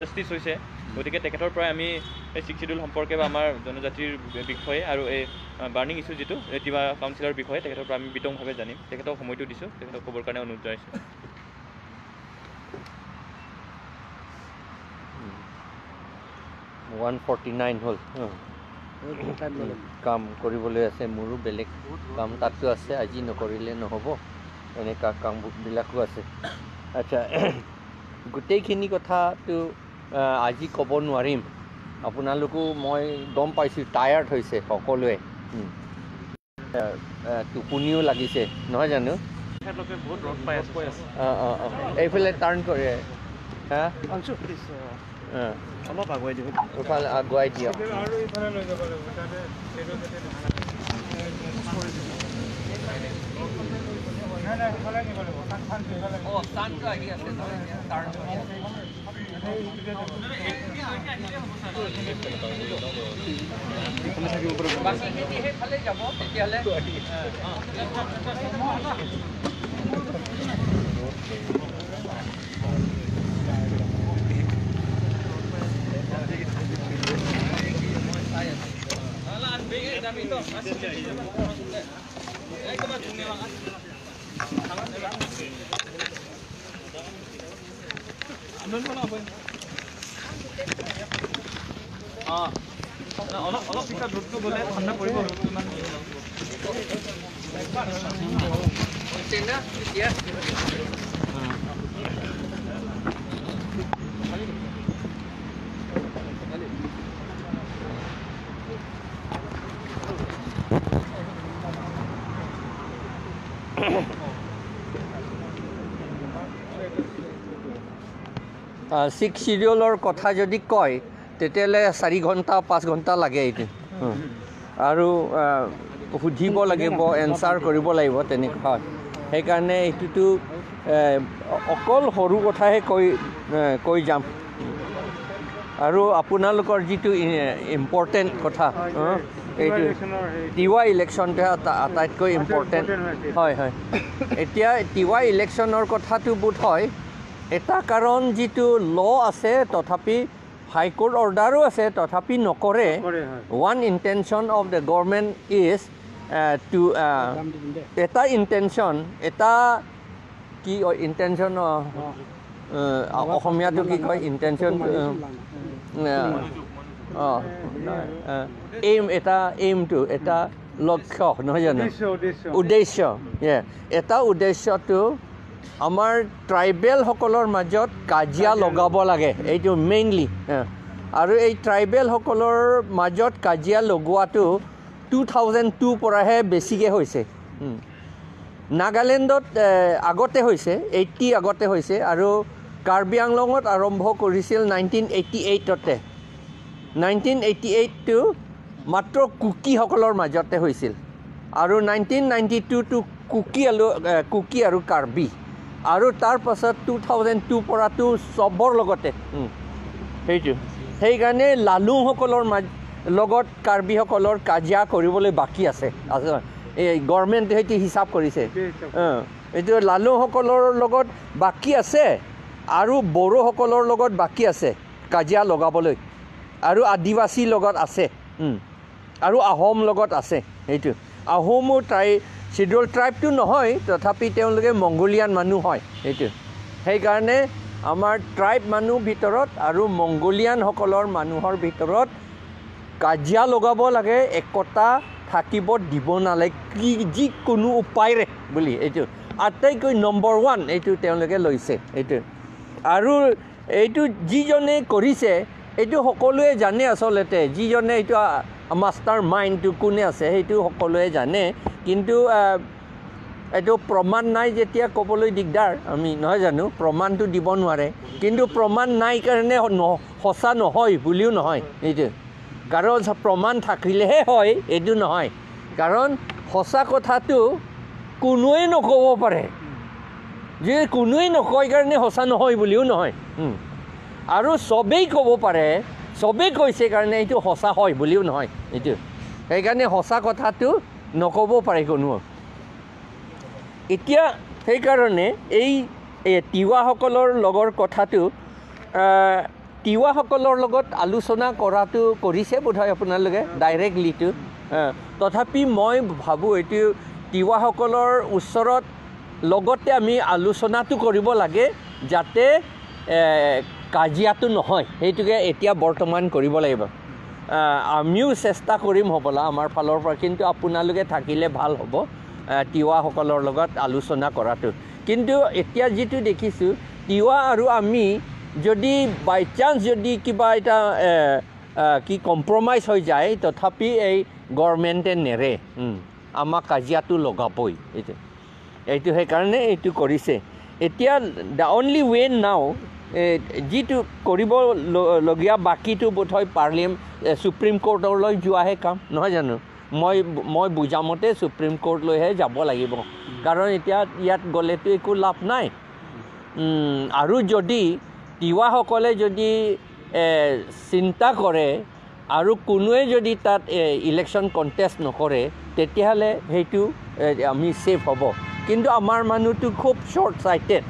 Justice হৈছে, গতিকে তেখেতৰ পৰাই আমি এই ছিক্স চিডিউল সম্পৰ্কে বা আমাৰ জনজাতিৰ বিষয়ে আৰু এই বাৰ্ণিং ইছ্যু যিটো তিৱা কাউন্সিলৰ বিষয়ে তেখেতৰ পৰা আমি বিতংভাৱে জানিম। তেখেতক সময়টো দিছোঁ, তেখেতক ক'বৰ কাৰণে অনুৰোধ জনাইছোঁ। 149 হ'ল, কাম কৰিবলৈ আছে, মোৰো বেলেগ কাম তাতো আছে, আজি নকৰিলে নহ'ব, এনেকুৱা কামবিলাকো আছে। আচ্ছা, গোটেইখিনি কথাটো আজি ক'ব নোৱাৰিম, আপোনালোকো মই গম পাইছোঁ টায়াৰ্ড হৈছে সকলোৱে, টোপনিও লাগিছে নহয় জানো? অঁ অঁ অঁ, এইফালে টাৰ্ণ কৰে, হা, অলপ আগুৱাই দিয়ক, এইফালে আগুৱাই দিয়ক। অলপ অলপ পিছত ৰ'দটো গ'লে ঠাণ্ডা পৰিব, ৰ'দটো ইমান ছিক্স চিডিউলৰ কথা যদি কয় তেতিয়াহ'লে 4 ঘণ্টা 5 ঘণ্টা লাগে এইটো, আৰু সুধিব লাগিব, এনচাৰ কৰিব লাগিব, তেনেকুৱা হয়। সেইকাৰণে এইটোতো অকল সৰু কথাহে কৈ যাম। আৰু আপোনালোকৰ যিটো ইম্পৰ্টেণ্ট কথা, এইটো তিৱা ইলেকশ্যনটোহে আটাইতকৈ ইম্পৰ্টেণ্ট হয়। হয়, এতিয়া তিৱা ইলেকশ্যনৰ কথাটো বোধ হয় এটা কাৰণ যিটো ল' আছে, তথাপি হাইকোৰ্ট অৰ্ডাৰো আছে, তথাপি নকৰে। One intention of the government is to, এটা ইণ্টেনশ্যন, এটা কি ইণ্টেনশ্যন, অসমীয়াটো কি কয় ইণ্টেনশ্যন, অঁ, এইম, এটা এইমটো, এটা লক্ষ্য নহয় জানো, উদ্দেশ্য, এটা উদ্দেশ্যটো আমাৰ ট্ৰাইবেলসকলৰ মাজত কাজিয়া লগাব লাগে, এইটো মেইনলি। আৰু এই ট্ৰাইবেলসকলৰ মাজত কাজিয়া লগোৱাটো 2002 পৰাহে বেছিকৈ হৈছে। নাগালেণ্ডত আগতে হৈছে, 80 আগতে হৈছে, আৰু কাৰ্বি আংলঙত আৰম্ভ কৰিছিল 1988তে। 1988টো মাত্ৰ কুকিসকলৰ মাজতে হৈছিল, আৰু 1992টো কুকি আৰু কাৰ্বি, আৰু তাৰপাছত 2002 পৰাটো চবৰ লগতে সেইটো। সেইকাৰণে লালুসকলৰ লগত কাৰ্বিসকলৰ কাজিয়া কৰিবলৈ বাকী আছে, এই গভৰ্ণমেণ্টে সেইটো হিচাপ কৰিছে। এইটো লালুসকলৰ লগত বাকী আছে, আৰু বড়োসকলৰ লগত বাকী আছে কাজিয়া লগাবলৈ, আৰু আদিবাসীৰ লগত আছে, আৰু আহোম লগত আছে। সেইটো আহোমো চিডিউল ট্ৰাইবটো নহয়, তথাপি তেওঁলোকে মংগোলিয়ান মানুহ হয়। সেইটো সেইকাৰণে আমাৰ ট্ৰাইব মানুহ ভিতৰত আৰু মংগোলিয়ানসকলৰ মানুহৰ ভিতৰত কাজিয়া লগাব লাগে, একতা থাকিব দিব নালাগে কি যিকোনো উপায়েৰে বুলি, এইটো আটাইতকৈ নম্বৰ 1 এইটো তেওঁলোকে লৈছে। এইটো আৰু এইটো যিজনে কৰিছে এইটো সকলোৱে জানে, আচলতে যিজনে এইটো মাষ্টাৰ মাইণ্ডটো কোনে আছে সেইটো সকলোৱে জানে, কিন্তু এইটো প্ৰমাণ নাই যেতিয়া ক'বলৈ দিগদাৰ আমি, নহয় জানো? প্ৰমাণটো দিব নোৱাৰে, কিন্তু প্ৰমাণ নাই কাৰণে সঁচা নহয় বুলিও নহয় এইটো, কাৰণ প্ৰমাণ থাকিলেহে হয়, এইটো নহয়। কাৰণ সঁচা কথাটো কোনোৱে নক'ব পাৰে, যে কোনোৱে নকয় কাৰণে সঁচা নহয় বুলিও নহয়, আৰু চবেই ক'ব পাৰে, চবেই কৈছে কাৰণে এইটো সঁচা হয় বুলিও নহয় এইটো। সেইকাৰণে সঁচা কথাটো নক'ব পাৰে কোনো। এতিয়া সেইকাৰণে এই তিৱাসকলৰ লগৰ কথাটো তিৱাসকলৰ লগত আলোচনা কৰাটো কৰিছে বোধহয় আপোনালোকে ডাইৰেক্টলিটো। তথাপি মই ভাবোঁ এইটো তিৱাসকলৰ ওচৰত লগতে আমি আলোচনাটো কৰিব লাগে, যাতে কাজিয়াটো নহয়, সেইটোকে এতিয়া বৰ্তমান কৰিব লাগিব। আমিও চেষ্টা কৰিম হ'বলা আমাৰ ফালৰ পৰা, কিন্তু আপোনালোকে থাকিলে ভাল হ'ব তিৱাসকলৰ লগত আলোচনা কৰাটো। কিন্তু এতিয়া যিটো দেখিছোঁ, তিৱা আৰু আমি যদি বাই চান্স যদি কিবা এটা কি কম্প্ৰমাইজ হৈ যায়, তথাপি এই গভৰ্ণমেণ্টে নেৰে, আমাক কাজিয়াটো লগাবই। এইটো সেইকাৰণে এইটো কৰিছে। এতিয়া the only ৱে নাও যিটো কৰিবলগীয়া বাকীটো বোধহয় ছুপ্ৰিম কোৰ্টলৈ যোৱাহে কাম, নহয় জানো? মই বুজামতে ছুপ্ৰিম কোৰ্টলৈহে যাব লাগিব, কাৰণ এতিয়া ইয়াত গ'লেতো একো লাভ নাই। আৰু যদি তিৱাসকলে যদি চিন্তা কৰে আৰু কোনোৱে যদি তাত ইলেকশ্যন কণ্টেষ্ট নকৰে, তেতিয়াহ'লে সেইটো আমি ছেফ হ'ব। কিন্তু আমাৰ মানুহটো খুব শ্বৰ্ট চাইটেড।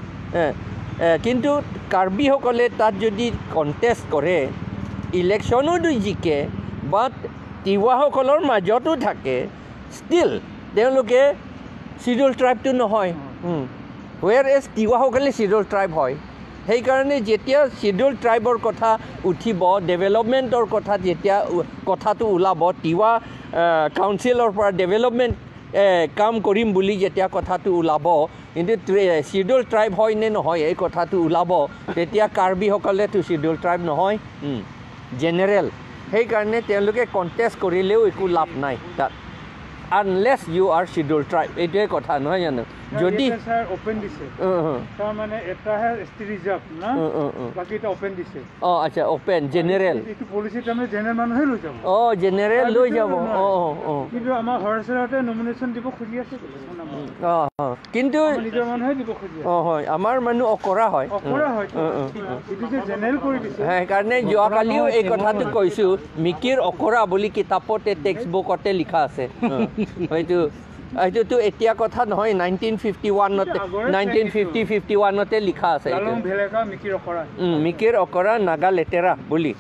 কিন্তু কাৰ্বিসকলে তাত যদি কণ্টেষ্ট কৰে, ইলেকশ্যনো জিকে, বাট তিৱাসকলৰ মাজতো থাকে, ষ্টিল তেওঁলোকে চিডিউল ট্ৰাইবটো নহয়, ৱেৰ এজ তিৱাসকলে চিডিউল ট্ৰাইব হয়। সেইকাৰণে যেতিয়া চিডিউল ট্ৰাইবৰ কথা উঠিব, ডেভেলপমেণ্টৰ কথা যেতিয়া কথাটো ওলাব, তিৱা কাউন্সিলৰ পৰা ডেভেলপমেণ্ট কাম কৰিম বুলি যেতিয়া কথাটো ওলাব, কিন্তু চিডিউল ট্ৰাইব হয় নে নহয় এই কথাটো ওলাব, তেতিয়া কাৰ্বিসকলেতো চিডিউল ট্ৰাইব নহয়, জেনেৰেল। সেইকাৰণে তেওঁলোকে কণ্টেষ্ট কৰিলেও একো লাভ নাই তাত, unless you are schedule tribe, এইটোৱে কথা, নহয় জানো? যদি অঁ আচ্ছা, অ'পেন জেনেৰেল, অঁ জেনেৰেল লৈ যাব, অঁ অঁ অঁ, কিন্তু অঁ হয়, আমাৰ মানুহ অকৰা হয়, সেইকাৰণে যোৱাকালিও এই কথাটো কৈছোঁ, মিকিৰ অকৰা বুলি কিতাপতে টেক্সট বুকতে লিখা আছে। সেইটো এইটোতো এতিয়া কথা নহয়, 1951তে 1950-51তে লিখা আছে, মিকিৰ অকৰা নাগা লেতেৰা বুলি।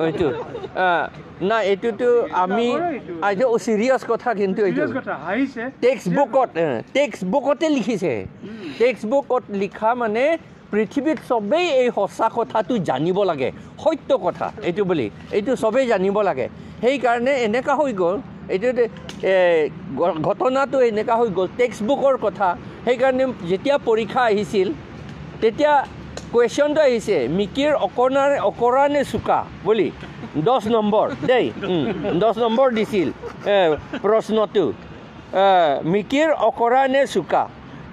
এইটো না, এইটোতো আমি এইটো চিৰিয়াছ কথা, কিন্তু এইটো টেক্সট বুকতে লিখিছে। টেক্সট বুকত লিখা মানে পৃথিৱীত চবেই এই সঁচা কথাটো জানিব লাগে, সত্য কথা এইটো বুলি, এইটো চবেই জানিব লাগে। সেইকাৰণে এনেকুৱা হৈ গ'ল, এইটো ঘটনাটো এনেকুৱা হৈ গ'ল, টেক্সট বুকৰ কথা। সেইকাৰণে যেতিয়া পৰীক্ষা আহিছিল, তেতিয়া কুৱেশ্যনটো আহিছে মিকিৰ অকৰা নে চোকা বুলি, 10 নম্বৰ দেই, 10 নম্বৰ দিছিল প্ৰশ্নটো, মিকিৰ অকৰা নে চোকা।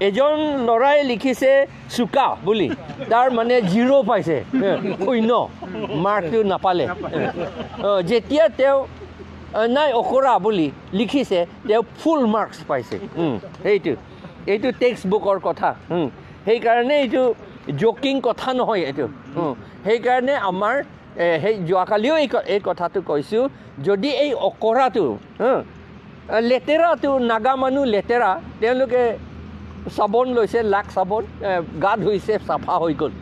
এজন ল'ৰাই লিখিছে চোকা বুলি, তাৰ মানে 0 পাইছে, 0 মাৰ্কটো নাপালে। যেতিয়া তেওঁ নাই অকৰা বুলি লিখিছে, তেওঁ ফুল মাৰ্কছ পাইছে। সেইটো এইটো টেক্সট বুকৰ কথা। সেইকাৰণে এইটো জকিং কথা নহয় এইটো। সেইকাৰণে আমাৰ সেই যোৱাকালিও এই কথাটো কৈছোঁ, যদি এই অকৰাটো লেতেৰাটো, নাগা মানুহ লেতেৰা, তেওঁলোকে চাবোন লৈছে, লাক চাবোন, গা ধুইছে, চাফা হৈ গ'ল,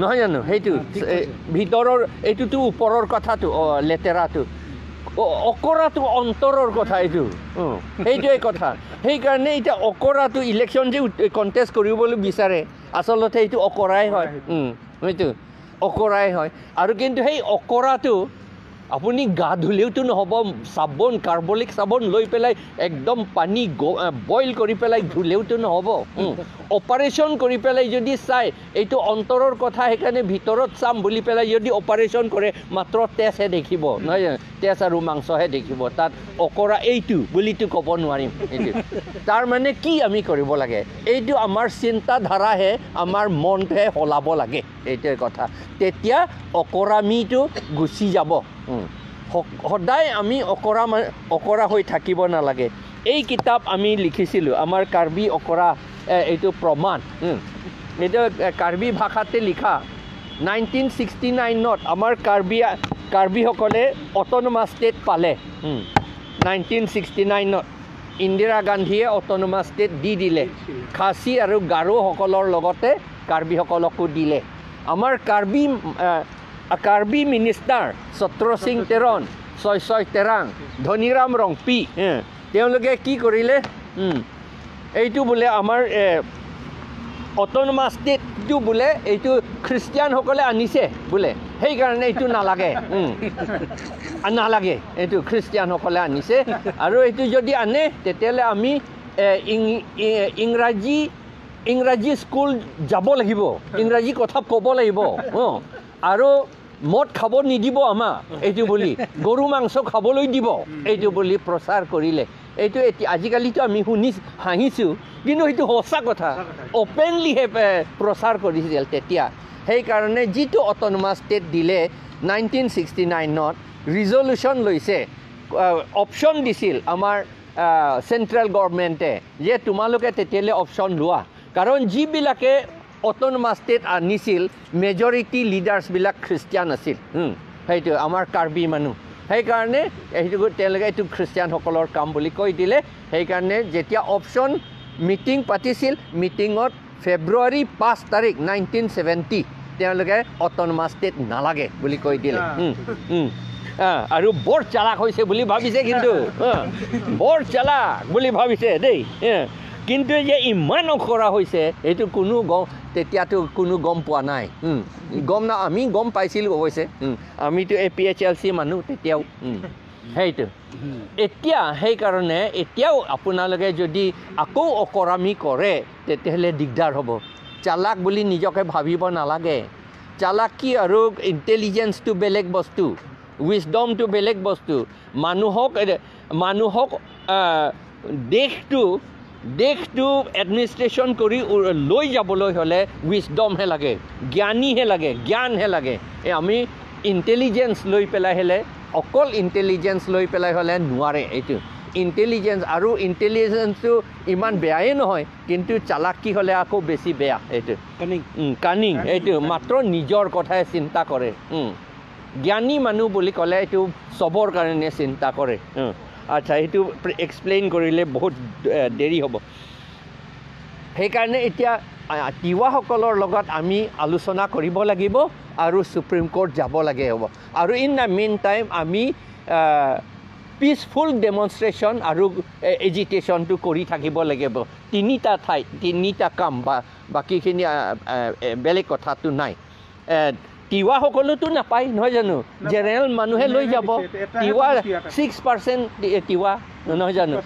নহয় জানো? সেইটো ভিতৰৰ, এইটোতো ওপৰৰ কথাটো, লেতেৰাটো, অকৰাটো অন্তৰৰ কথা, এইটো সেইটোৱে কথা। সেইকাৰণে এতিয়া অকৰাটো ইলেকশ্যন যে কণ্টেষ্ট কৰিবলৈ বিচাৰে, আচলতে এইটো অকৰাই হয়, সেইটো অকৰাই হয়। আৰু কিন্তু সেই অকৰাটো আপুনি গা ধুলেওতো নহ'ব, চাবোন, কাৰ্বলিক চাবোন লৈ পেলাই একদম পানী বইল কৰি পেলাই ধুলেওতো নহ'ব। অপাৰেশ্যন কৰি পেলাই যদি চাই, এইটো অন্তৰৰ কথা, সেইকাৰণে ভিতৰত চাম বুলি পেলাই যদি অপাৰেশ্যন কৰে, মাত্ৰ তেজহে দেখিব, নহয় জানো? তেজ আৰু মাংসহে দেখিব, তাত অকৰা এইটো বুলিতো ক'ব নোৱাৰিম। এইটো তাৰমানে কি আমি কৰিব লাগে, এইটো আমাৰ চিন্তাধাৰাহে, আমাৰ মনটোহে সলাব লাগে, এইটোৱে কথা। তেতিয়া অকৰামিটো গুচি যাব। সদায় আমি অকৰা হৈ থাকিব নালাগে। এই কিতাপ আমি লিখিছিলোঁ, আমাৰ কাৰ্বি অকৰা, এইটো প্ৰমাণ, এইটো কাৰ্বি ভাষাতে লিখা। 1969ত আমাৰ কাৰ্বিসকলে অট'নমাছ ষ্টেট পালে। 1969ত ইন্দিৰা গান্ধীয়ে অট'নমাছ ষ্টেট দি দিলে, খাচী আৰু গাৰোসকলৰ লগতে কাৰ্বিসকলকো দিলে। আমাৰ কাৰ্বি কাৰ্বি মিনিষ্টাৰ ছত্ৰ সিং তেৰণ, ছয় ছয় তেৰাং, ধনীৰাম ৰংপি, তেওঁলোকে কি কৰিলে, এইটো বোলে আমাৰ অট'নমাছ ষ্টেটটো বোলে এইটো খ্ৰীষ্টিয়ানসকলে আনিছে বোলে, সেইকাৰণে এইটো নালাগে, নালাগে, এইটো খ্ৰীষ্টিয়ানসকলে আনিছে। আৰু এইটো যদি আনে তেতিয়াহ'লে আমি ইংৰাজী ইংৰাজী স্কুল যাব লাগিব, ইংৰাজী কথা ক'ব লাগিব, আৰু মদ খাব নিদিব আমাক এইটো বুলি, গৰু মাংস খাবলৈ দিব এইটো বুলি প্ৰচাৰ কৰিলে। এইটো এতিয়া আজিকালিতো আমি শুনি হাঁহিছোঁ, কিন্তু সেইটো সঁচা কথা, অ'পেনলিহে প্ৰচাৰ কৰিছিল তেতিয়া। সেইকাৰণে যিটো অট'নমাছ ষ্টেট দিলে 1969ত ৰিজলিউশ্যন লৈছে, অপশ্যন দিছিল আমাৰ চেণ্ট্ৰেল গভৰ্ণমেণ্টে যে তোমালোকে তেতিয়াহ'লে অপশ্যন লোৱা, কাৰণ যিবিলাকে অট'নমাছ ষ্টেট আনিছিল মেজৰিটি লিডাৰ্ছবিলাক খ্ৰীষ্টিয়ান আছিল, সেইটো আমাৰ কাৰ্বি মানুহ, সেইকাৰণে সেইটো তেওঁলোকে এইটো খ্ৰীষ্টিয়ানসকলৰ কাম বুলি কৈ দিলে। সেইকাৰণে যেতিয়া অপশ্যন মিটিং পাতিছিল, মিটিঙত ফেব্ৰুৱাৰী 5 তাৰিখ 1970 তেওঁলোকে অট'নমাছ ষ্টেট নালাগে বুলি কৈ দিলে। আৰু বৰ চালাক হৈছে বুলি ভাবিছে, কিন্তু বৰ চালাক বুলি ভাবিছে দেই, কিন্তু যে ইমান অখৰা হৈছে এইটো কোনো গম তেতিয়াতো কোনো গম পোৱা নাই। গম না, আমি গম পাইছিলোঁ অৱশ্যে, আমিতো A P H L C মানুহ তেতিয়াও। সেইটো এতিয়া সেইকাৰণে এতিয়াও আপোনালোকে যদি আকৌ অকৰামি কৰে তেতিয়াহ'লে দিগদাৰ হ'ব। চালাক বুলি নিজকে ভাবিব নালাগে। চালাকি আৰু ইণ্টেলিজেঞ্চটো বেলেগ বস্তু, উইজডমটো বেলেগ বস্তু। মানুহক মানুহক দেশটো দেশটো এডমিনিষ্ট্ৰেশ্যন কৰি লৈ যাবলৈ হ'লে উইজডমহে লাগে, জ্ঞানীহে লাগে, জ্ঞানহে লাগে। এই আমি ইণ্টেলিজেঞ্চ লৈ পেলাই হ'লে, অকল ইণ্টেলিজেঞ্চ লৈ পেলাই হ'লে নোৱাৰে। এইটো ইণ্টেলিজেঞ্চ আৰু ইণ্টেলিজেঞ্চটো ইমান বেয়াই নহয়, কিন্তু চালাকি হ'লে আকৌ বেছি বেয়া। এইটো কানিং, এইটো মাত্ৰ নিজৰ কথাই চিন্তা কৰে। জ্ঞানী মানুহ বুলি ক'লে এইটো চবৰ কাৰণে চিন্তা কৰে। আচ্ছা, সেইটো এক্সপ্লেইন কৰিলে বহুত দেৰি হ'ব। সেইকাৰণে এতিয়া তিৱাসকলৰ লগত আমি আলোচনা কৰিব লাগিব আৰু সুপ্ৰিম কোৰ্ট যাব লাগে হ'ব। আৰু ইন the mean time আমি পিচফুল ডেমনষ্ট্ৰেশ্যন আৰু এজিটেশ্যনটো কৰি থাকিব লাগিব। তিনিটা ঠাইত তিনিটা কাম, বা বাকীখিনি বেলেগ কথাটো নাই। তিৱাসকলোতো নাপায় নহয় জানো, জেনেৰেল মানুহে লৈ যাব। তিৱা 6% তিৱা নহয় জানো,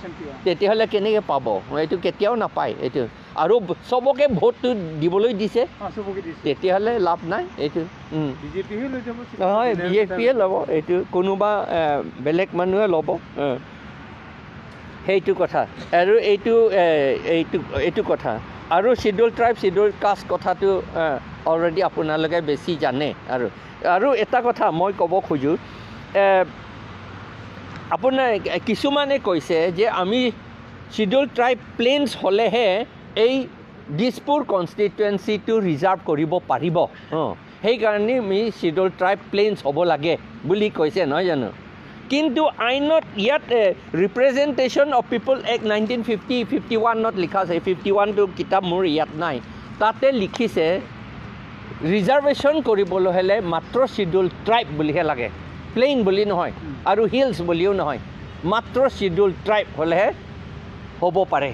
তেতিয়াহ'লে কেনেকৈ পাব? এইটো কেতিয়াও নাপায় এইটো। আৰু চবকে ভোটটো দিবলৈ দিছে, তেতিয়াহ'লে লাভ নাই এইটো। নহয়, বি জে পিয়ে ল'ব এইটো, কোনোবা বেলেগ মানুহে ল'ব, সেইটো কথা। আৰু এইটো এইটো এইটো কথা। আৰু চিডিউল ট্ৰাইব চিডিউল কাষ্ট কথাটো অলৰেডি আপোনালোকে বেছি জানে। আৰু আৰু এটা কথা মই ক'ব খোজোঁ, আপোনাৰ কিছুমানে কৈছে যে আমি চিডিউল ট্ৰাইব প্লেইনছ হ'লেহে এই দিছপুৰ কনষ্টিটুৱেঞ্চিটো ৰিজাৰ্ভ কৰিব পাৰিব, সেইকাৰণে আমি চিডিউল ট্ৰাইব প্লেইনছ হ'ব লাগে বুলি কৈছে নহয় জানো। কিন্তু আইনত ইয়াত ৰিপ্ৰেজেণ্টেশ্যন অফ পিপল এক্ট 1950-51ত লিখা আছে, 51টো কিতাপ মোৰ ইয়াত নাই, তাতে লিখিছে ৰিজাৰ্ভেশ্যন কৰিবলৈ হ'লে মাত্ৰ চিডিউল ট্ৰাইব বুলিহে লাগে, প্লেইন বুলি নহয় আৰু হিলছ বুলিও নহয়, মাত্ৰ চিডিউল ট্ৰাইব হ'লেহে হ'ব পাৰে।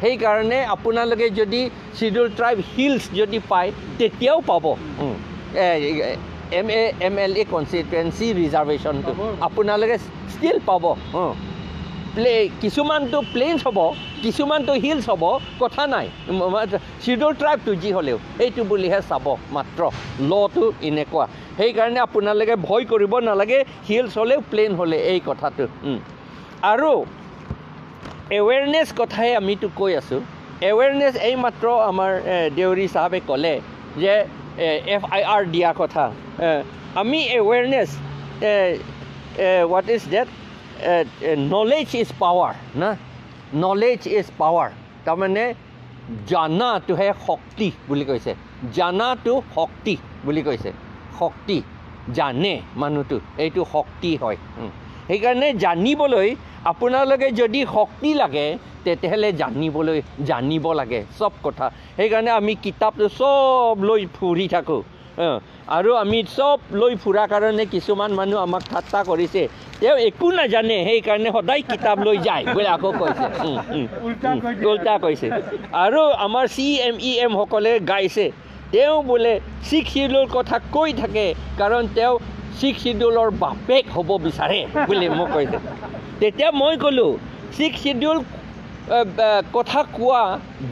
সেইকাৰণে আপোনালোকে যদি চিডিউল ট্ৰাইব হিলছ যদি পায় তেতিয়াও পাব M A M L A constituency ৰিজাৰ্ভেশ্যনটো আপোনালোকে ষ্টিল পাব। কিছুমানটো প্লেইনছ হ'ব, কিছুমানটো হিলছ হ'ব, কথা নাই, চিডিউল ট্ৰাইবটো যি হ'লেও সেইটো বুলিহে চাব মাত্ৰ, ল'টো এনেকুৱা। সেইকাৰণে আপোনালোকে ভয় কৰিব নালাগে, হিলছ হ'লেও প্লেইন হ'লে এই কথাটো। আৰু এৱেৰনেছ কথাই আমিতো কৈ আছোঁ। এৱেৰনেছ এইমাত্ৰ আমাৰ দেউৰী চাহাবে ক'লে যে এফ I R দিয়া কথা। আমি awareness, what is that, knowledge is power না, নলেজ is power. তাৰমানে জানাটোহে শক্তি বুলি কৈছে, জানাটো শক্তি বুলি কৈছে, শক্তি জানে মানুহটো, এইটো শক্তি হয়। সেইকাৰণে জানিবলৈ আপোনালোকে যদি শক্তি লাগে তেতিয়াহ'লে জানিব লাগে চব কথা। সেইকাৰণে আমি কিতাপটো চব লৈ ফুৰি থাকোঁ, আৰু আমি চব লৈ ফুৰা কাৰণে কিছুমান মানুহ আমাক ঠাট্টা কৰিছে, তেওঁ একো নাজানে সেইকাৰণে সদায় কিতাপ লৈ যায় বুলি আকৌ কৈছে, উল্টা কৈছে। আৰু আমাৰ CMEM সকলে গাইছে, তেওঁ বোলে ছিক্স শিডিউলৰ কথা কৈ থাকে কাৰণ তেওঁ ছিক্স শিডিউলৰ বাপেক হ'ব বিচাৰে বুলি মোক কৈছে। তেতিয়া মই ক'লোঁ ছিক্স শিডিউল কথা কোৱা,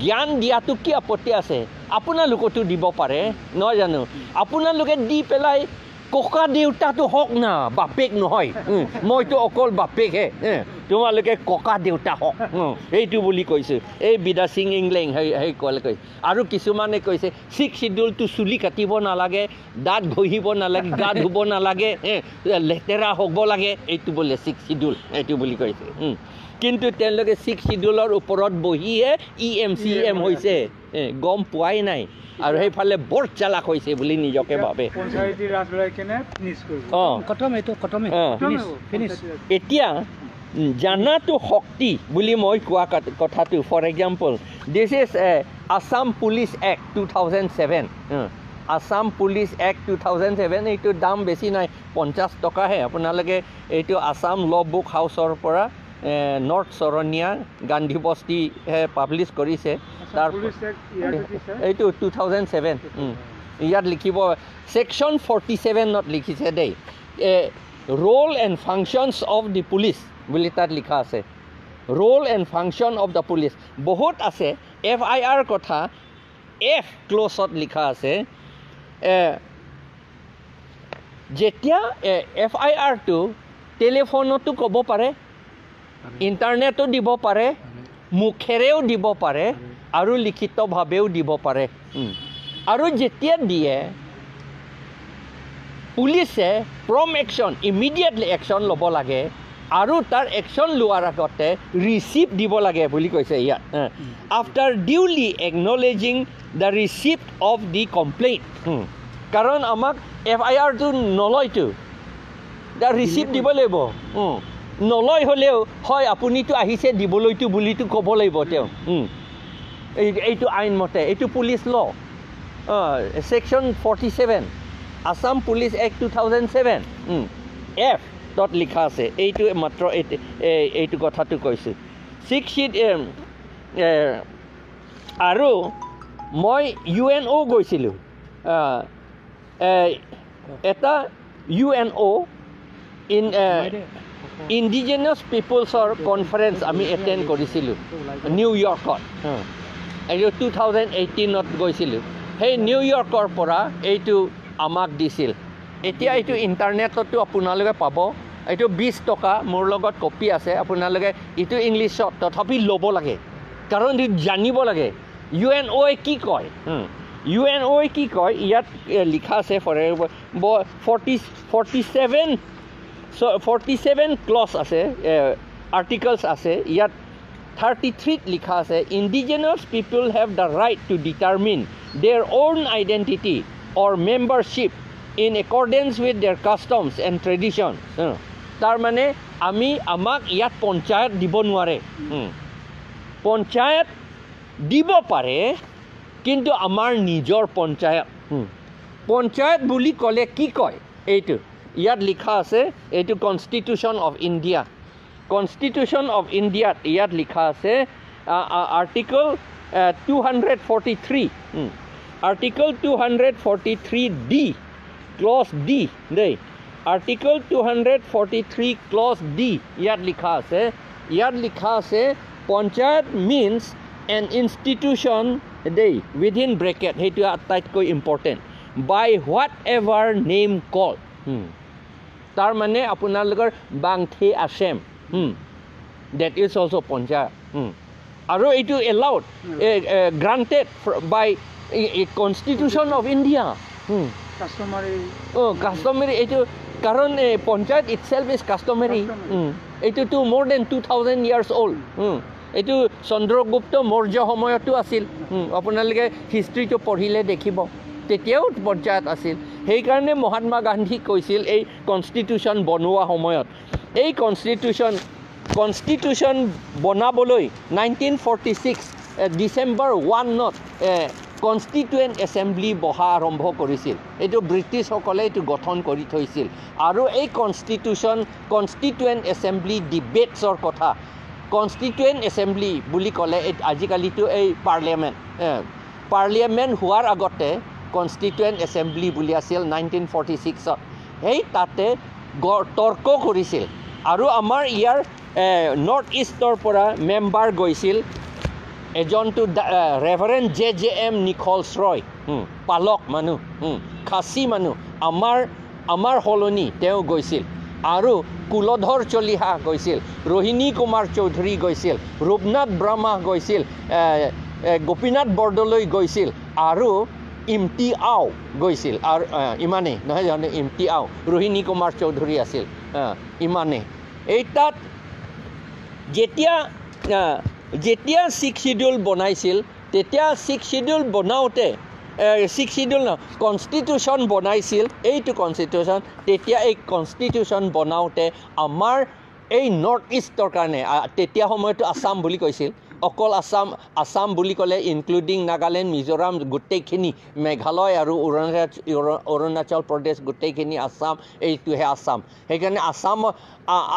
জ্ঞান দিয়াটো কি আপত্তি আছে? আপোনালোকতো দিব পাৰে নহয় জানো? আপোনালোকে দি পেলাই ককা দেউতাটো হওক না, বাপেক নহয়, মইতো অকল বাপেকহে, তোমালোকে ককা দেউতা হওক, এইটো বুলি কৈছোঁ। এই বিদা সিং ইংলেং সেই ক'লে কৈছে। আৰু কিছুমানে কৈছে ছিক্স শিডিউলটো চুলি কাটিব নালাগে, দাঁত ঘঁহিব নালাগে, গা ধুব নালাগে, লেতেৰা হ'ব লাগে, এইটো বোলে ছিক্স শিডিউল এইটো বুলি কৈছে। কিন্তু তেওঁলোকে ছিক্স শিডিউলৰ ওপৰত বহিহে EM CM হৈছে, গম পোৱাই নাই, আৰু সেইফালে বৰ চালাক হৈছে বুলি নিজকে ভাবে। এতিয়া জানাটো শক্তি বুলি মই কোৱা কথাটো, for example this is Assam police act 2007, Assam police act 2007, এইটো দাম বেছি নাই, 50 টকাহে। আপোনালোকে এইটো আছাম ল' বুক হাউচৰ পৰা নৰ্থ চৰণীয়া গান্ধী বস্তিহে পাব্লিছ কৰিছে। তাৰ এইটো 2007 ইয়াত লিখিব ছেকশ্যন 47ত লিখিছে দেই, role and functions of the police বুলি তাত লিখা আছে। Role and function of the police বহুত আছে। FIR কথা এফ ক্লছত লিখা আছে। যেতিয়া FIRটো টেলিফোনতো ক'ব পাৰে, ইণ্টাৰনেটো দিব পাৰে, মুখেৰেও দিব পাৰে, আৰু লিখিতভাৱেও দিব পাৰে। আৰু যেতিয়া দিয়ে পুলিচে প্ৰম একশ্যন, ইমিডিয়েটলি একশ্যন ল'ব লাগে, আৰু তাৰ একশ্যন লোৱাৰ আগতে ৰিচিপ্ট দিব লাগে বুলি কৈছে ইয়াত। After duly acknowledging the receipt of the complaint, কাৰণ আমাক FIRটো নলয়তো, the receipt দিব লাগিব। নলয় হ'লেও হয় আপুনিতো আহিছে দিবলৈতো বুলিতো ক'ব লাগিব তেওঁ। এইটো আইনমতে, এইটো police law section 47 Assam police act 2007 F তত লিখা আছে। এইটো মাত্ৰ এইটো কথাটো কৈছোঁ। ছিক্স আৰু মই UNO গৈছিলোঁ, এটা UNO in indigenous পিপুলছৰ conference আমি এটেণ্ড কৰিছিলোঁ নিউয়ৰ্কত, এইটো 2018ত গৈছিলোঁ। সেই নিউয়ৰ্কৰ পৰা এইটো আমাক দিছিল। এতিয়া এইটো ইণ্টাৰনেটতো আপোনালোকে পাব। এইটো 20 টকা, মোৰ লগত কপি আছে, আপোনালোকে এইটো ইংলিছত তথাপি ল'ব লাগে, কাৰণ এইটো জানিব লাগে UNOয়ে কি কয়। UNOয়ে কি কয় ইয়াত লিখা আছে। ফৰ 47 ক্লছ আছে, আৰ্টিকলছ আছে। ইয়াত 33ত লিখা আছে, indigenous people have the right to determine their own identity or membership in accordance with their customs and tradition. তাৰমানে আমি আমাক ইয়াত পঞ্চায়ত দিব নোৱাৰে, পঞ্চায়ত দিব পাৰে কিন্তু আমাৰ নিজৰ পঞ্চায়ত। পঞ্চায়ত বুলি ক'লে কি কয় এইটো ইয়াত লিখা আছে। এইটো constitution of India, constitution of ইণ্ডিয়াত ইয়াত লিখা আছে article 243, article 243 D clause D দেই, আৰ্টিকল 243 ক্লজ ডি ইয়াত লিখা আছে। ইয়াত লিখা আছে পঞ্চায়ত মিনছ এন ইনষ্টিটিউশ্যন দেই, উইদিন ব্ৰেকেট, সেইটো আটাইতকৈ important, by whatever name call. তাৰমানে আপোনালোকৰ বাংথে Asem, that is also panchayat. আৰু এইটো allowed, granted by constitution of India. Customary এইটো, কাৰণ panchayat itself is customary. এইটোতো more than 2000 years old. এইটো চন্দ্ৰগুপ্ত মৌৰ্য সময়তো আছিল, আপোনালোকে হিষ্ট্ৰীটো পঢ়িলে দেখিব, তেতিয়াও পঞ্চায়ত আছিল। সেইকাৰণে মহাত্মা গান্ধী কৈছিল এই কনষ্টিটিউশ্যন বনোৱা সময়ত, এই কনষ্টিটিউশ্যন বনাবলৈ 1946 ডিচেম্বৰ 1ত কনষ্টিটুৱেণ্ট এছেম্বলি বহা আৰম্ভ কৰিছিল। এইটো ব্ৰিটিছসকলে এইটো গঠন কৰি থৈছিল। আৰু এই কনষ্টিটুৱেণ্ট এছেম্বলি ডিবেটছৰ কথা, কনষ্টিটুৱেণ্ট এছেম্বলি বুলি ক'লে আজিকালিতো এই পাৰ্লিয়ামেণ্ট হোৱাৰ আগতে কনষ্টিটুৱেণ্ট এছেম্বলি বুলি আছিল 1946ত। সেই তাতে তৰ্ক কৰিছিল। আৰু আমাৰ ইয়াৰ নৰ্থ ইষ্টৰ পৰা মেম্বাৰ গৈছিল এজনটো ৰেভাৰেণ্ড জে জে এম নিখলছ ৰয়, পালক মানুহ, খাচী মানুহ, আমাৰ সলনি তেওঁ গৈছিল। আৰু কুলধৰ চলিহা গৈছিল, ৰোহিণী কুমাৰ চৌধুৰী গৈছিল, ৰূপনাথ ব্ৰহ্মা গৈছিল, গোপীনাথ বৰদলৈ গৈছিল, আৰু ইমতি আও গৈছিল। আৰু ইমানেই নহয় জানো, ইমতি আও, ৰোহিণী কুমাৰ চৌধুৰী আছিল, ইমানেই। এই তাত যেতিয়া ছিক্স শিডিউল বনাইছিল, তেতিয়া ছিক্স শিডিউল বনাওঁতে ছিক্স শিডিউল নহয়, কনষ্টিটিউশ্যন বনাইছিল, এইটো কনষ্টিটিউশ্যন, তেতিয়া এই কনষ্টিটিউশ্যন বনাওঁতে আমাৰ এই নৰ্থ ইষ্টৰ কাৰণে, তেতিয়া সময়তো আছাম বুলি কৈছিল, অকল আছাম বুলি ক'লে ইনক্লুডিং নাগালেণ্ড, মিজোৰাম গোটেইখিনি, মেঘালয় আৰু অৰুণাচল প্ৰদেশ গোটেইখিনি আছাম, এইটোহে আছাম। সেইকাৰণে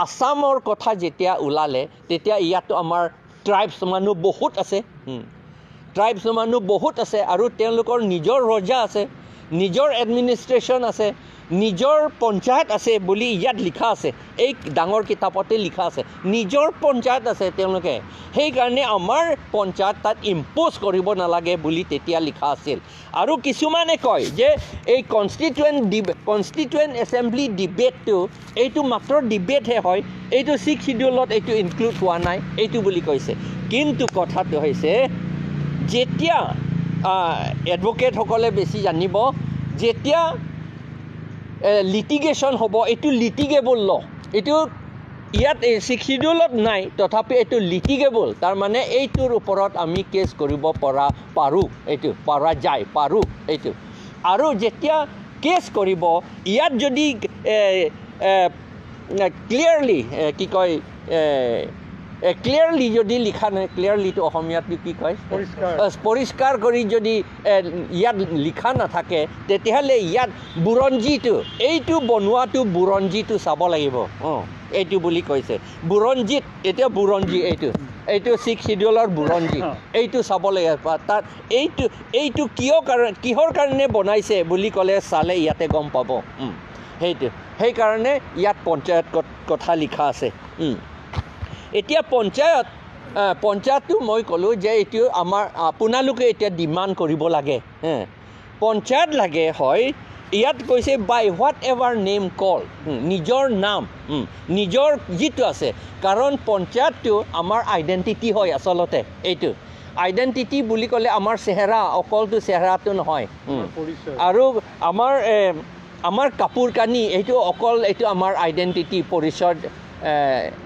আছামৰ কথা যেতিয়া ওলালে, তেতিয়া ইয়াতো আমাৰ ট্ৰাইবছ মানুহ বহুত আছে, ট্ৰাইবছ মানুহ বহুত আছে, আৰু তেওঁলোকৰ নিজৰ ৰজা আছে, নিজৰ এডমিনিষ্ট্ৰেশ্যন আছে, নিজৰ পঞ্চায়ত আছে বুলি ইয়াত লিখা আছে, এই ডাঙৰ কিতাপতে লিখা আছে, নিজৰ পঞ্চায়ত আছে তেওঁলোকে। সেইকাৰণে আমাৰ পঞ্চায়ত তাত ইম্প'জ কৰিব নালাগে বুলি তেতিয়া লিখা আছিল। আৰু কিছুমানে কয় যে এই কনষ্টিটুৱেণ্ট এছেম্বলি ডিবেটটো এইটো মাত্ৰ ডিবেটহে হয়, এইটো ছিক্স শিডিউলত এইটো ইনক্লুড হোৱা নাই, এইটো বুলি কৈছে। কিন্তু কথাটো হৈছে, যেতিয়া এডভকেটসকলে বেছি জানিব, যেতিয়া লিটিগেশ্যন হ'ব, এইটো লিটিগেবল ল, এইটো ইয়াত এই ছিক্স শিডিউলত নাই, তথাপি এইটো লিটিগেবল, তাৰমানে এইটোৰ ওপৰত আমি কেছ কৰিব পাৰোঁ, এইটো পৰা যায়, পাৰোঁ এইটো। আৰু যেতিয়া কেছ কৰিব, ইয়াত যদি ক্লিয়াৰলি কি কয়, ক্লিয়াৰলি যদি লিখা নাই, ক্লিয়াৰলিটো অসমীয়াত কি কয়, পৰিষ্কাৰ কৰি যদি ইয়াত লিখা নাথাকে, তেতিয়াহ'লে ইয়াত বুৰঞ্জীটো, এইটো বনোৱাটো বুৰঞ্জীটো চাব লাগিব, এইটো বুলি কৈছে। বুৰঞ্জীত এতিয়া বুৰঞ্জী এইটো ছিক্স শিডিউলৰ বুৰঞ্জী, এইটো চাব লাগিব। তাত এইটো কিয় কাৰণ, কিহৰ কাৰণে বনাইছে বুলি ক'লে চালে ইয়াতে গম পাব। সেইটো সেইকাৰণে ইয়াত পঞ্চায়ত কথা লিখা আছে। এতিয়া পঞ্চায়তটো মই ক'লোঁ যে এইটো আমাৰ আপোনালোকে এতিয়া ডিমাণ্ড কৰিব লাগে, পঞ্চায়ত লাগে হয়। ইয়াত কৈছে by whatever name call, নিজৰ নাম, নিজৰ যিটো আছে, কাৰণ পঞ্চায়তটো আমাৰ আইডেণ্টিটি হয় আচলতে। এইটো আইডেণ্টিটি বুলি ক'লে আমাৰ চেহেৰা, অকলটো চেহেৰাটো নহয়, আৰু আমাৰ কাপোৰ কানি, এইটো অকল এইটো আমাৰ আইডেণ্টিটি, পৰিচয়,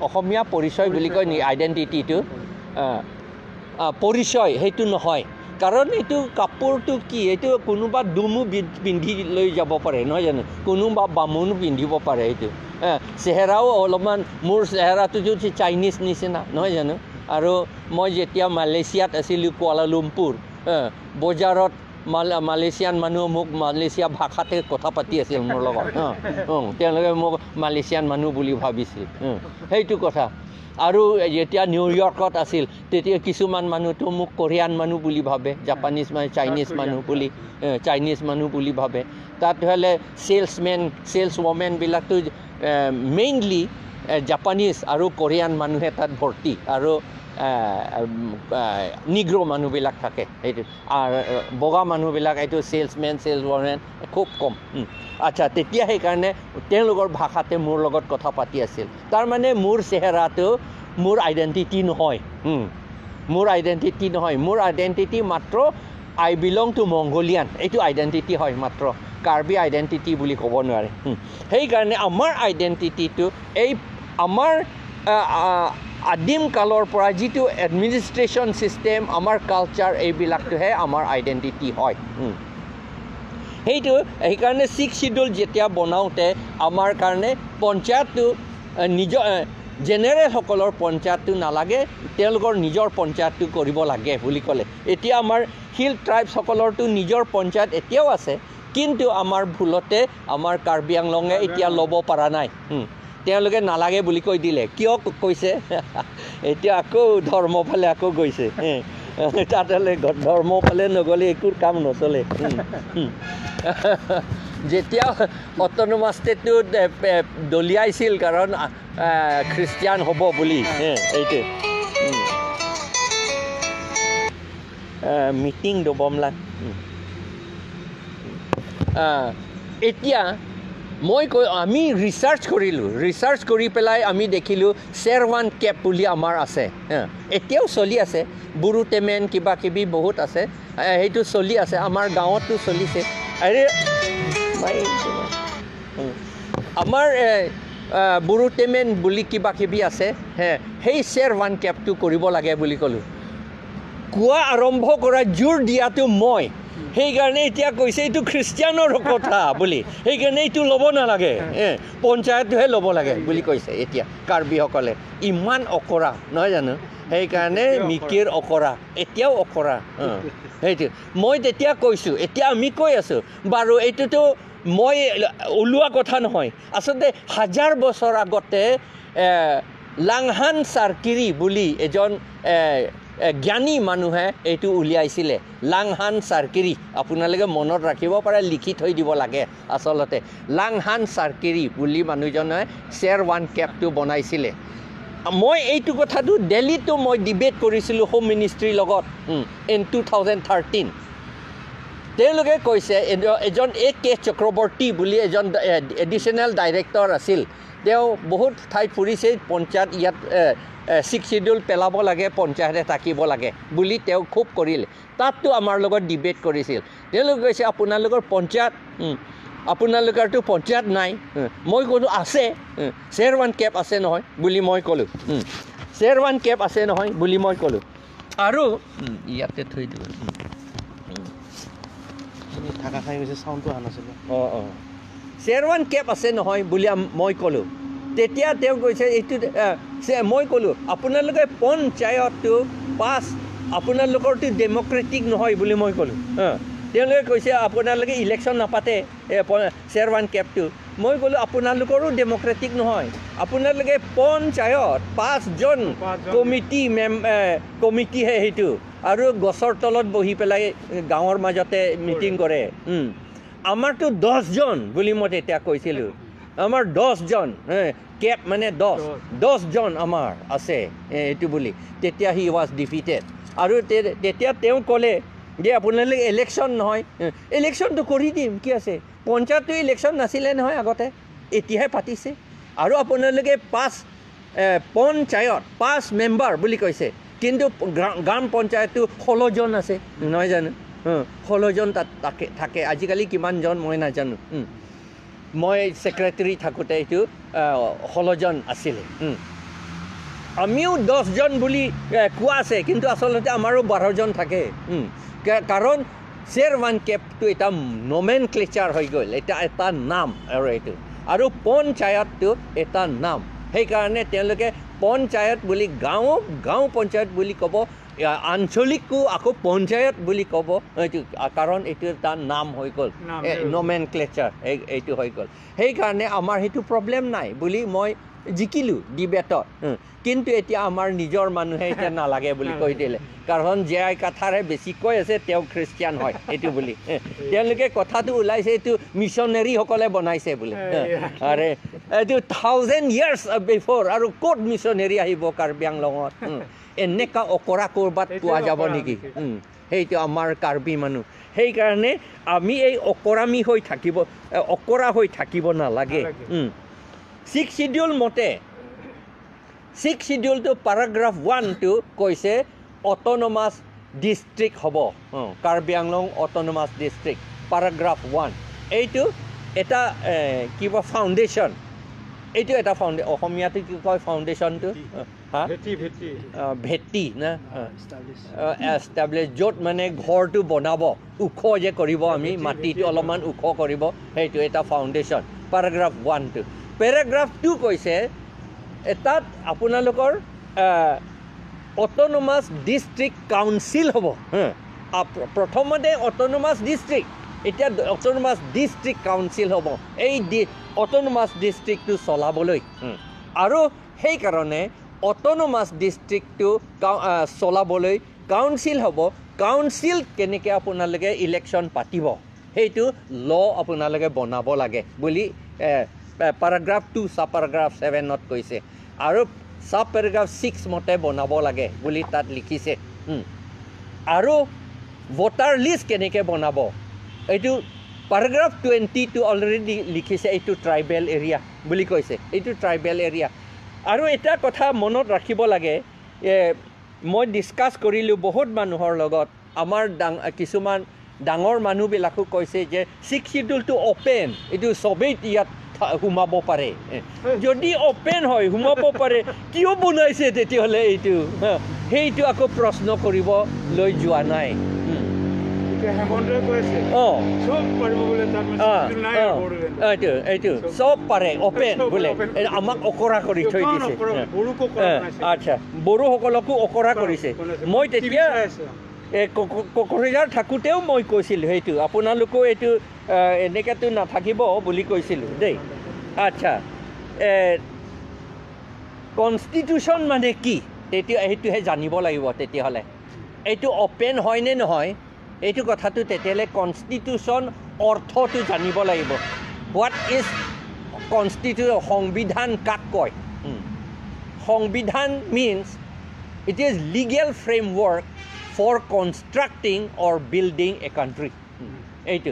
অসমীয়া পৰিচয় বুলি কয় নি আইডেণ্টিটিটো, পৰিচয় সেইটো নহয়। কাৰণ এইটো কাপোৰটো কি, এইটো কোনোবা ডুমো পিন্ধি লৈ যাব পাৰে, নহয় জানো, কোনোবা বামুণো পিন্ধিব পাৰে। এইটো চেহেৰাও অলপমান, মোৰ চেহেৰাটোতো চাইনিজ নিচিনা, নহয় জানো। আৰু মই যেতিয়া মালয়েছিয়াত আছিলোঁ, কুৱালালুমপুৰ বজাৰত মালয়েছিয়ান মানুহ মোক মালয়েছিয়া ভাষাতে কথা পাতি আছিল মোৰ লগত, তেওঁলোকে মোক মালয়েছিয়ান মানুহ বুলি ভাবিছিল, সেইটো কথা। আৰু যেতিয়া নিউয়ৰ্কত আছিল, তেতিয়া কিছুমান মানুহটো মোক কোৰিয়ান মানুহ বুলি ভাবে, জাপানিজ মানুহ, চাইনিজ মানুহ বুলি, চাইনিজ মানুহ বুলি ভাবে। তাত হ'লে চেলছমেন, চেলছ ৱমেনবিলাকতো মেইনলি জাপানিজ আৰু কোৰিয়ান মানুহে তাত ভৰ্তি, আৰু নিগ্ৰ' মানুহবিলাক থাকে সেইটো, আৰু বগা মানুহবিলাক এইটো চেলছমেন, চেলছ ৱমেন খুব কম। আচ্ছা, তেতিয়া সেইকাৰণে তেওঁলোকৰ ভাষাতে মোৰ লগত কথা পাতি আছিল। তাৰমানে মোৰ চেহেৰাটো মোৰ আইডেণ্টিটি নহয়, মোৰ আইডেণ্টিটি নহয়, মোৰ আইডেণ্টিটি মাত্ৰ আই বিলং টু মংগোলিয়ান, এইটো আইডেণ্টিটি হয় মাত্ৰ, কাৰ্বি আইডেণ্টিটি বুলি ক'ব নোৱাৰে। সেইকাৰণে আমাৰ আইডেণ্টিটিটো এই আমাৰ আদিম কালৰ পৰা যিটো এডমিনিষ্ট্ৰেশ্যন ছিষ্টেম, আমাৰ কালচাৰ, এইবিলাকটোহে আমাৰ আইডেণ্টিটি হয়। সেইটো সেইকাৰণে ছিক্স শিডিউল যেতিয়া বনাওঁতে আমাৰ কাৰণে পঞ্চায়তটো নিজৰ জেনেৰেলসকলৰ পঞ্চায়তটো নালাগে, তেওঁলোকৰ নিজৰ পঞ্চায়তটো কৰিব লাগে বুলি ক'লে। এতিয়া আমাৰ হিল ট্ৰাইবছসকলৰতো নিজৰ পঞ্চায়ত এতিয়াও আছে, কিন্তু আমাৰ ভুলতে আমাৰ কাৰ্বি আংলঙে এতিয়া ল'ব পৰা নাই। তেওঁলোকে নালাগে বুলি কৈ দিলে। কিয় কৈছে? এতিয়া আকৌ ধৰ্ম ফালে আকৌ গৈছে, তাত হ'লে ধৰ্ম ফালে নগ'লে একো কাম নচলে। যেতিয়া অট'নমাছ ষ্টেটটো দলিয়াইছিল কাৰণ খ্ৰীষ্টিয়ান হ'ব বুলি, এইটো মিটিং দবমলা। এতিয়া মই কৈ আমি ৰিচাৰ্চ কৰিলোঁ, ৰিচাৰ্চ কৰি পেলাই আমি দেখিলোঁ শ্বেৰৱান কেপ বুলি আমাৰ আছে, এতিয়াও চলি আছে। বুৰু টেমেন কিবা কিবি বহুত আছে, সেইটো চলি আছে, আমাৰ গাঁৱতো চলিছে। আৰে আমাৰ বুৰু টেমেন বুলি কিবা কিবি আছে, সেই শ্বেৰৱান কেপটো কৰিব লাগে বুলি ক'লোঁ। কোৱা আৰম্ভ কৰা জোৰ দিয়াটো মই, সেইকাৰণে এতিয়া কৈছে এইটো খ্ৰীষ্টিয়ানৰ কথা বুলি, সেইকাৰণে এইটো ল'ব নালাগে, পঞ্চায়তটোহে ল'ব লাগে বুলি কৈছে। এতিয়া কাৰ্বিসকলে ইমান অকৰা নহয় জানো, সেইকাৰণে মিকিৰ অকৰা, এতিয়াও অকৰা। সেইটো মই তেতিয়া কৈছোঁ, এতিয়া আমি কৈ আছোঁ বাৰু, এইটোতো মই ওলোৱা কথা নহয়। আচলতে হাজাৰ বছৰ আগতে লাংহান চাৰ্কিৰি বুলি এজন জ্ঞানী মানুহে এইটো উলিয়াইছিলে। লাংহান চাৰ্কিৰি, আপোনালোকে মনত ৰাখিব পাৰে, লিখি থৈ দিব লাগে। আচলতে লাংহান চাৰ্কিৰি বুলি মানুহজনে শ্বেৰৱান কেপটো বনাইছিলে। মই এইটো কথাটো দিল্লীতো মই ডিবেট কৰিছিলোঁ হোম মিনিষ্ট্ৰীৰ লগত ইন 2013। তেওঁলোকে কৈছে, এজন এ কে চক্ৰৱৰ্তী বুলি এজন এডিশ্যনেল ডাইৰেক্টৰ আছিল, তেওঁ বহুত ঠাইত ফুৰিছে, পঞ্চায়ত ইয়াত ছিক্স চিডিউল পেলাব লাগে, পঞ্চায়তে থাকিব লাগে বুলি তেওঁ খুব কৰিলে। তাততো আমাৰ লগত ডিবেট কৰিছিল। তেওঁলোকে কৈছে আপোনালোকৰ পঞ্চায়ত, আপোনালোকৰতো পঞ্চায়ত নাই। মই ক'লোঁ আছে, শ্বেৰৱান কেপ আছে নহয় বুলি মই ক'লোঁ, শ্বেৰৱান কেপ আছে নহয় বুলি মই ক'লোঁ। আৰু ইয়াতে থৈ দিওঁ, অঁ অঁ শ্বেৰৱান কেপ আছে নহয় বুলি মই ক'লোঁ। তেতিয়া তেওঁ কৈছে এইটো, মই ক'লোঁ আপোনালোকে পঞ্চায়তটো পাছ, আপোনালোকৰতো ডেম'ক্ৰেটিক নহয় বুলি মই ক'লোঁ। তেওঁলোকে কৈছে আপোনালোকে ইলেকশ্যন নাপাতে শ্বেৰৱান কেপটো। মই ক'লোঁ আপোনালোকৰো ডেম'ক্ৰেটিক নহয়, আপোনালোকে পঞ্চায়ত 5জন কমিটি কমিটিহে সেইটো, আৰু গছৰ তলত বহি পেলাই গাঁৱৰ মাজতে মিটিং কৰে। আমাৰতো 10জন বুলি মই তেতিয়া কৈছিলোঁ, আমাৰ 10জন কেপ মানে 10জন আমাৰ আছে এইটো বুলি। তেতিয়া he was defeated. আৰু তেতিয়া তেওঁ ক'লে যে আপোনালোকে ইলেকশ্যন নহয়, ইলেকশ্যনটো কৰি দিম, কি আছে, পঞ্চায়তটো ইলেকশ্যন নাছিলে নহয় আগতে, এতিয়াহে পাতিছে। আৰু আপোনালোকে 5 পঞ্চায়ত 5 মেম্বাৰ বুলি কৈছে, কিন্তু গ্ৰাম পঞ্চায়তটো 16জন আছে নহয় জানো, 16জন তাত থাকে। আজিকালি কিমানজন মই নাজানো, মই ছেক্ৰেটেৰী থাকোঁতে এইটো 16জন আছিলে। আমিও 10জন বুলি কোৱা আছে, কিন্তু আচলতে আমাৰো 12জন থাকে, কাৰণ শ্বেৰৱান কেপটো এটা নমেনক্লেচাৰ হৈ গ'ল, এটা এটা নাম আৰু এইটো, আৰু পঞ্চায়তটো এটা নাম। সেইকাৰণে তেওঁলোকে পঞ্চায়ত বুলি গাঁও গাঁও পঞ্চায়ত বুলি ক'ব, আঞ্চলিকো আকৌ পঞ্চায়ত বুলি ক'ব, এইটো কাৰণ এইটো এটা নাম হৈ গ'ল, নমেনক্লেচাৰ এইটো হৈ গ'ল। সেইকাৰণে আমাৰ সেইটো প্ৰব্লেম নাই বুলি মই জিকিলোঁ ডিবেটত। কিন্তু এতিয়া আমাৰ নিজৰ মানুহে এতিয়া নালাগে বুলি কৈ দিলে, কাৰণ জে আই কাথাৰে বেছি কৈ আছে তেওঁ খ্ৰীষ্টিয়ান হয় এইটো বুলি। তেওঁলোকে কথাটো ওলাইছে এইটো মিছনেৰীসকলে বনাইছে বোলে। আৰে এইটো 1000 ইয়াৰ্ছ বিফ'ৰ, আৰু ক'ত মিছনেৰী আহিব কাৰ্বি আংলঙত? এনেকুৱা অকৰা ক'ৰবাত পোৱা যাব নেকি? সেইটো আমাৰ কাৰ্বি মানুহ। সেইকাৰণে আমি এই অকৰামি হৈ থাকিব, অকৰা হৈ থাকিব নালাগে। ছিক্স চিডিউল মতে, ছিক্স চিডিউলটো পেৰাগ্ৰাফ 1টো কৈছে অট'নমাছ ডিষ্ট্ৰিক্ট হ'ব, Karbi Anglong autonomous district, paragraph 1। এইটো এটা কিবা ফাউণ্ডেশ্যন, এইটো এটা অসমীয়াটো কি কয় ফাউণ্ডেশ্যনটো, হা ভেটি না এষ্টাব্লিছ, য'ত মানে ঘৰটো বনাব, ওখ যে কৰিব, আমি মাটিটো অলপমান ওখ কৰিব, সেইটো এটা ফাউণ্ডেশ্যন, পেৰাগ্ৰাফ 1টো। পেৰাগ্ৰাফ 2 কৈছে তাত আপোনালোকৰ অট'নমাছ ডিষ্ট্ৰিক্ট কাউন্সিল হ'ব। প্ৰথমতে অট'নমাছ ডিষ্ট্ৰিক্ট, এতিয়া অট'নমাছ ডিষ্ট্ৰিক্ট কাউন্সিল হ'ব এই অট'নমাছ ডিষ্ট্ৰিক্টটো চলাবলৈ। আৰু সেইকাৰণে অট'নমাছ ডিষ্ট্ৰিক্টটো চলাবলৈ কাউন্সিল হ'ব। কাউন্সিল কেনেকৈ আপোনালোকে ইলেকশ্যন পাতিব সেইটো ল' আপোনালোকে বনাব লাগে বুলি পেৰাগ্ৰাফ 2 ছাব পেৰাগ্ৰাফ 7ত কৈছে, আৰু ছাব পেৰাগ্ৰাফ 6 মতে বনাব লাগে বুলি তাত লিখিছে। আৰু ভোটাৰ লিষ্ট কেনেকৈ বনাব এইটো পেৰাগ্ৰাফ 22 অলৰেডি লিখিছে, এইটো ট্ৰাইবেল এৰিয়া বুলি কৈছে, এইটো ট্ৰাইবেল এৰিয়া। আৰু এটা কথা মনত ৰাখিব লাগে, মই ডিছকাছ কৰিলোঁ বহুত মানুহৰ লগত, আমাৰ কিছুমান ডাঙৰ মানুহবিলাকো কৈছে যে ছিক্স চিডিউলটো অ'পেন, এইটো চবেই ইয়াত সোমাব পাৰে। যদি অ'পেন হয় সোমাব পাৰে, কিয় বনাইছে তেতিয়াহ'লে এইটো, সেইটো আকৌ প্ৰশ্ন কৰিব লৈ যোৱা নাই। এইটো এইটো চব পাৰে, অ'পেন বোলে, আমাক অকৰা কৰি থৈ দিছে। আচ্ছা, বড়োসকলকো অকৰা কৰিছে। মই তেতিয়া কোকৰাঝাৰ থাকোঁতেও মই কৈছিলোঁ সেইটো, আপোনালোকেও এইটো এনেকৈতো নাথাকিব বুলি কৈছিলোঁ দেই। আচ্ছা, কনষ্টিটিউশ্যন মানে কি তেতিয়া সেইটোহে জানিব লাগিব। তেতিয়াহ'লে এইটো অ'পেন হয়নে নহয় এইটো কথাটো তেতিয়াহ'লে কনষ্টিটিউশ্যন অৰ্থটো জানিব লাগিব। What is constitution, সংবিধান কাক কয়? সংবিধান means it is legal framework for constructing or building a country. এইটো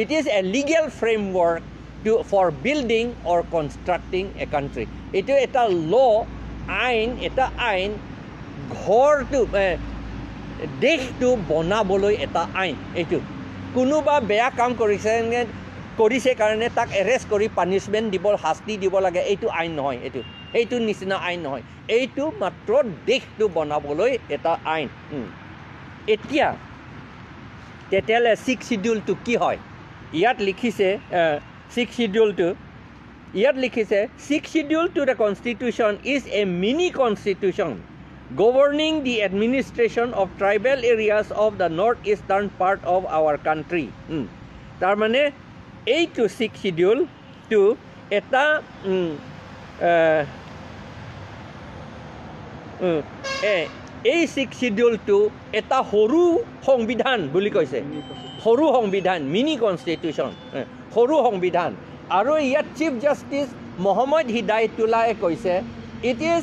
it is a legal framework to for building or constructing a country. এইটো এটা ল', আইন, এটা আইন, ঘৰটো দেশটো বনাবলৈ এটা আইন। এইটো কোনোবা বেয়া কাম কৰিছে কাৰণে তাক এৰেষ্ট কৰি পানিছমেণ্ট দিব, শাস্তি দিব লাগে, এইটো আইন নহয়। এইটো সেইটো নিচিনা আইন নহয়, এইটো মাত্ৰ দেশটো বনাবলৈ এটা আইন। এতিয়া তেতিয়াহ'লে ছিক্স চিডিউলটো কি হয়? ইয়াত লিখিছে ছিক্স চিডিউলটো, ইয়াত লিখিছে six schedule to the constitution is a mini constitution governing the administration of tribal areas of the northeastern part of our country. তাৰমানে এইটো ছিক্স চিডিউলটো এটা এই ছিক্স চিডিউলটো এটা সৰু সংবিধান বুলি কৈছে, সৰু সংবিধান, মিনি কনষ্টিটিউশ্যন, সৰু সংবিধান। আৰু ইয়াত চিফ জাষ্টিছ মহম্মদ হিদায়তুল্লাই কৈছে it is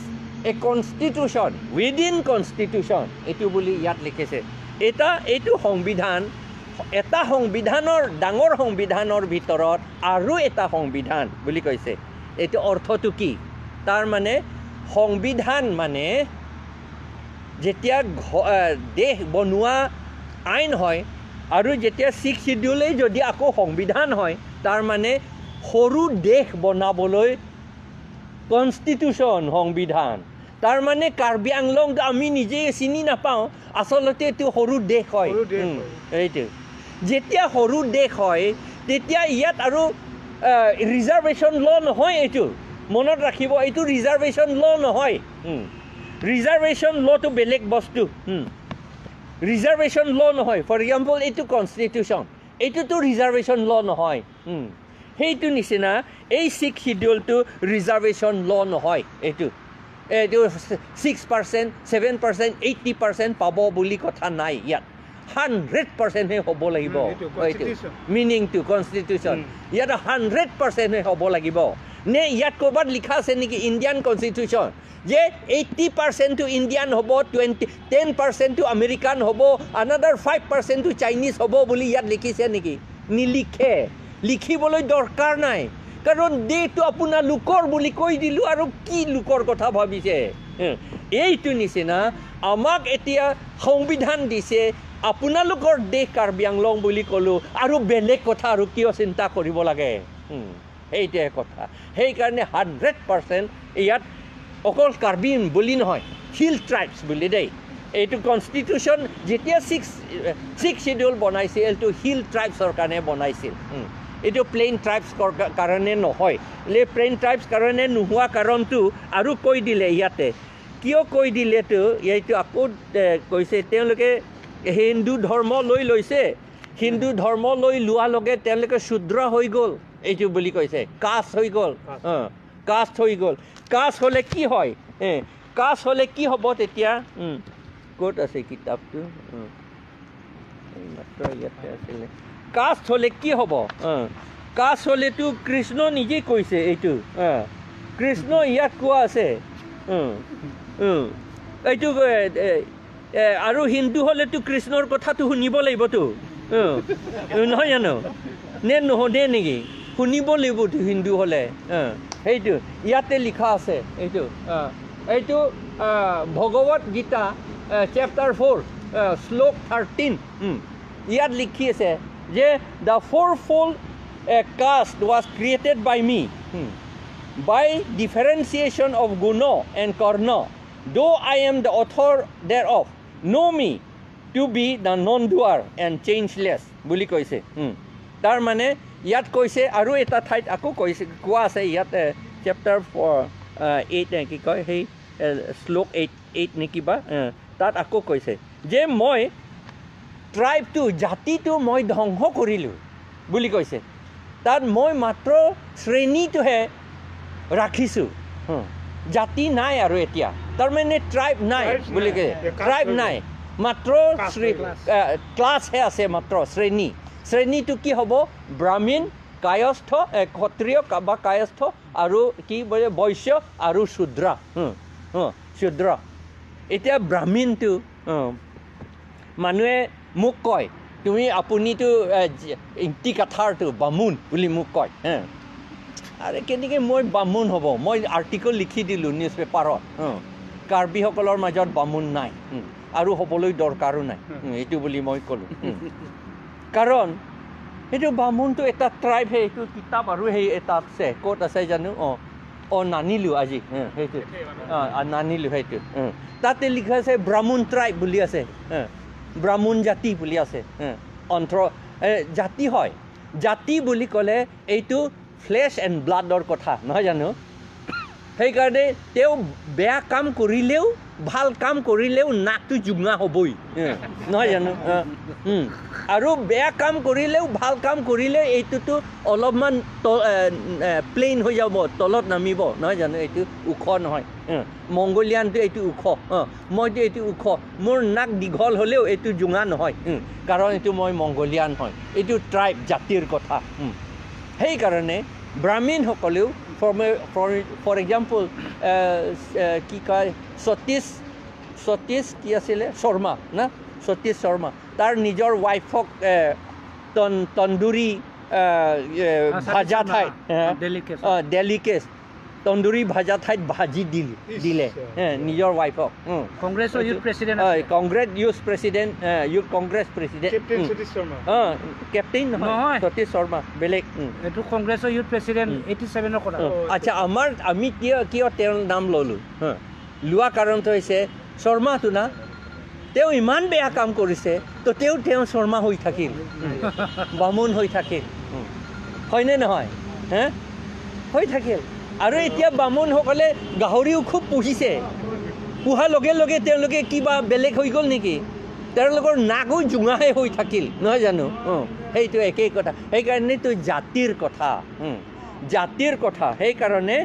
a constitution within constitution, এইটো বুলি ইয়াত লিখিছে। এটা এইটো সংবিধান, এটা সংবিধানৰ, ডাঙৰ সংবিধানৰ ভিতৰত আৰু এটা সংবিধান বুলি কৈছে। এইটো অৰ্থটো কি? তাৰমানে সংবিধান মানে যেতিয়া দেশ বনোৱা আইন হয়, আৰু যেতিয়া ছিক্স চিডিউলেই যদি আকৌ সংবিধান হয়, তাৰমানে সৰু দেশ বনাবলৈ কনষ্টিটিউশ্যন, সংবিধান। তাৰমানে কাৰ্বি আংলং আমি নিজে চিনি নাপাওঁ, আচলতে এইটো সৰু দেশ হয়। এইটো যেতিয়া সৰু দেশ হয় তেতিয়া ইয়াত আৰু ৰিজাৰ্ভেশ্যন ল' নহয়, এইটো মনত ৰাখিব, এইটো ৰিজাৰ্ভেশ্যন ল' নহয়। ৰিজাৰ্ভেশ্যন ল'টো বেলেগ বস্তু, ৰিজাৰ্ভেশ্যন ল' নহয়। ফৰ এক্সাম্পল এইটো কনষ্টিটিউশ্যন, এইটোতো ৰিজাৰ্ভেশ্যন ল' নহয়। সেইটো নিচিনা এই ছিক্স চিডিউলটো ৰিজাৰ্ভেশ্যন ল' নহয়। এইটো এইটো 6%, 7%, 80% পাব বুলি কথা নাই, ইয়াত 100%হে হ'ব লাগিব। এইটো মিনিংটো কনষ্টিটিউশ্যন, ইয়াত 100%হে হ'ব লাগিব। নে ইয়াত ক'ৰবাত লিখা আছে নেকি ইণ্ডিয়ান কনষ্টিটিউশ্যন যে 80%টো ইণ্ডিয়ান হ'ব, 10%টো আমেৰিকান হ'ব, আনাডাৰ 5%টো চাইনিজ হ'ব বুলি ইয়াত লিখিছে নেকি? নিলিখে, লিখিবলৈ দৰকাৰ নাই, কাৰণ দেহটো আপোনাৰ লোকৰ বুলি কৈ দিলোঁ, আৰু কি লোকৰ কথা ভাবিছে? এইটো নিচিনা আমাক এতিয়া সংবিধান দিছে, আপোনালোকৰ দেশ কাৰ্বি আংলং বুলি ক'লোঁ, আৰু বেলেগ কথা আৰু কিয় চিন্তা কৰিব লাগে? সেইটোৱে কথা। সেইকাৰণে 100% ইয়াত অকল কাৰ্বি বুলি নহয়, হিল ট্ৰাইবছ বুলি দেই। এইটো কনষ্টিটিউশ্যন যেতিয়া ছিক্স চিডিউল বনাইছিল, এইটো হিল ট্ৰাইবছৰ কাৰণে বনাইছিল, এইটো প্লেইন ট্ৰাইবছ কাৰণে নহয়। এই প্লেইন ট্ৰাইবছ কাৰণে নোহোৱা কাৰণটো আৰু কৈ দিলে ইয়াতে, কিয় কৈ দিলেতো এইটো আকৌ কৈছে তেওঁলোকে। হিন্দু ধৰ্ম লৈ লৈছে। হিন্দু ধৰ্ম লৈ লোৱাৰ লগে তেওঁলোকে শূদ্ৰ হৈ গ'ল, এইটো বুলি কৈছে, কাষ্ট হৈ গ'ল, কাষ্ট হৈ গ'ল। কাষ্ট হ'লে কি হয়? কাষ্ট হ'লে কি হ'ব তেতিয়া? ক'ত আছে কিতাপটো? মাত্ৰ ইয়াতে আছিলে। কাষ্ট হ'লে কি হ'ব? কাষ্ট হ'লেতো কৃষ্ণ নিজেই কৈছে এইটো, কৃষ্ণ ইয়াত কোৱা আছে এইটো। আৰু হিন্দু হ'লেতো কৃষ্ণৰ কথাটো শুনিব লাগিবতো, নহয় জানো? নে নুশুনে নেকি? শুনিব লাগিবতো হিন্দু হ'লে। সেইটো ইয়াতে লিখা আছে এইটো, এইটো ভগৱত গীতা চেপ্টাৰ 4 শ্লোক 13, ইয়াত লিখি আছে যে the fourfold caste was created by me by differentiation of guna and karma, though I am the author thereof, know me to be the non-doer and changeless বুলি কৈছে। তাৰ মানে ইয়াত কৈছে, আৰু এটা ঠাইত আকৌ কৈছে, কোৱা আছে ইয়াত চেপ্টাৰ 8 কি কয় সেই শ্লোক 8 নে কিবা, তাত আকৌ কৈছে যে মই ট্ৰাইবটো, জাতিটো মই ধ্বংস কৰিলোঁ বুলি কৈছে। তাত মই মাত্ৰ শ্ৰেণীটোহে ৰাখিছোঁ, জাতি নাই আৰু এতিয়া, তাৰমানে ট্ৰাইব নাই বুলি কৈছে, ট্ৰাইব নাই, মাত্ৰ ক্লাছহে আছে, মাত্ৰ শ্ৰেণী। শ্ৰেণীটো কি হ'ব? ব্ৰাহ্মীণ, কায়স্থ, ক্ষত্ৰিয় বা কায়স্থ, আৰু কি বোলে বৈশ্য আৰু শূদ্ৰ, শূদ্ৰ। এতিয়া ব্ৰাহ্মীণটো মানুহে মোক কয়, তুমি আপুনিতো ইংটি কাথাৰটো বামুণ বুলি মোক কয়। আৰে কেনেকৈ মই বামুণ হ'ব? মই আৰ্টিকল লিখি দিলোঁ নিউজ পেপাৰত, কাৰ্বিসকলৰ মাজত বামুণ নাই আৰু হ'বলৈ দৰকাৰো নাই, এইটো বুলি মই ক'লোঁ। কাৰণ সেইটো বামুণটো এটা ট্ৰাইবহে, এইটো কিতাপ আৰু সেই এটা আছে, ক'ত আছে জানো? অঁ অঁ নানিলোঁ আজি, সেইটো অঁ নানিলোঁ সেইটো। তাতে লিখা আছে ব্ৰাহ্মণ ট্ৰাইব বুলি আছে, ব্ৰাহ্মণ জাতি বুলি আছে, অন্ধ্ৰ জাতি হয়। জাতি বুলি ক'লে এইটো ফ্লেছ এণ্ড ব্লাডৰ কথা নহয় জানো? সেইকাৰণে তেওঁ বেয়া কাম কৰিলেও ভাল কাম কৰিলেও নাকটো জোঙা হ'বই, নহয় জানো? আৰু বেয়া কাম কৰিলেও ভাল কাম কৰিলে এইটোতো অলপমান প্লেইন হৈ যাব, তলত নামিব, নহয় জানো? এইটো ওখ নহয়। মংগোলিয়ানটো এইটো ওখ, মইতো এইটো ওখ, মোৰ নাক দীঘল হ'লেও এইটো জোঙা নহয়, কাৰণ এইটো মই মংগোলিয়ান হয়, এইটো ট্ৰাইব জাতিৰ কথা। সেইকাৰণে ব্ৰাহ্মীণসকলেও ফৰ এক্সাম্পল কি কয়, সতীশ কি আছিলে, শৰ্মা না, সতীশ শৰ্মা, তাৰ নিজৰ ৱাইফক তন্দুৰী ভাজা ঠাইত, ডেলিকেছ তন্দুৰী ভাজা ঠাইত ভাজি দিলে নিজৰ ৱাইফক। কংগ্ৰেছৰ youth president, Congress youth president, youth Congress president, captain নহয় সতীশ শৰ্মা, বেলেগ। এইটো কংগ্ৰেছৰ ইউথ প্ৰেচিডেণ্ট 87ৰ কথা। আচ্ছা, আমি কিয় তেওঁৰ নাম ল'লোঁ? লোৱা কাৰণটো হৈছে শৰ্মাটো না, তেওঁ ইমান বেয়া কাম কৰিছে, তো তেওঁ শৰ্মা হৈ থাকিল, বামুণ হৈ থাকিল, হয়নে নহয়? হে হৈ থাকিল। আৰু এতিয়া বামুণসকলে গাহৰিও খুব পুহিছে, পোহাৰ লগে লগে তেওঁলোকে কিবা বেলেগ হৈ গ'ল নেকি? তেওঁলোকৰ নাকো জোঙাহে হৈ থাকিল, নহয় জানো? অঁ, সেইটো একেই কথা। সেইকাৰণেতো জাতিৰ কথা, জাতিৰ কথা। সেইকাৰণে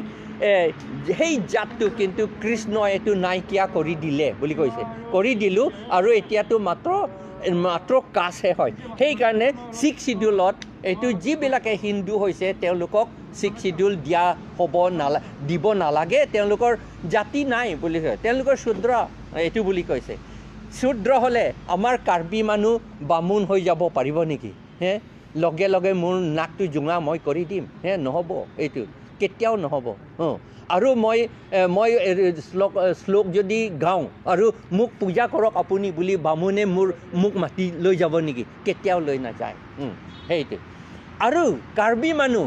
সেই জাতটো কিন্তু কৃষ্ণই এইটো নাইকিয়া কৰি দিলে বুলি কৈছে, কৰি দিলোঁ আৰু এতিয়াতো মাত্ৰ কাজহে হয়। সেইকাৰণে ছিক্স চিডিউলত এইটো যিবিলাকে হিন্দু হৈছে তেওঁলোকক ছিক্স চিডিউল দিয়া হ'ব দিব নালাগে, তেওঁলোকৰ জাতি নাই বুলি কয়, তেওঁলোকৰ শূদ্ৰ এইটো বুলি কৈছে। শূদ্ৰ হ'লে আমাৰ কাৰ্বি মানুহ বামুণ হৈ যাব পাৰিব নেকি? হে লগে লগে মোৰ নাকটো জোঙা মই কৰি দিম, হে নহ'ব, এইটো কেতিয়াও নহ'ব। আৰু মই মই শ্লোক যদি গাওঁ আৰু মোক পূজা কৰক আপুনি বুলি বামুণে মোক মাতি লৈ যাব নেকি? কেতিয়াও লৈ নাযায়। সেইটো। আৰু কাৰ্বি মানুহ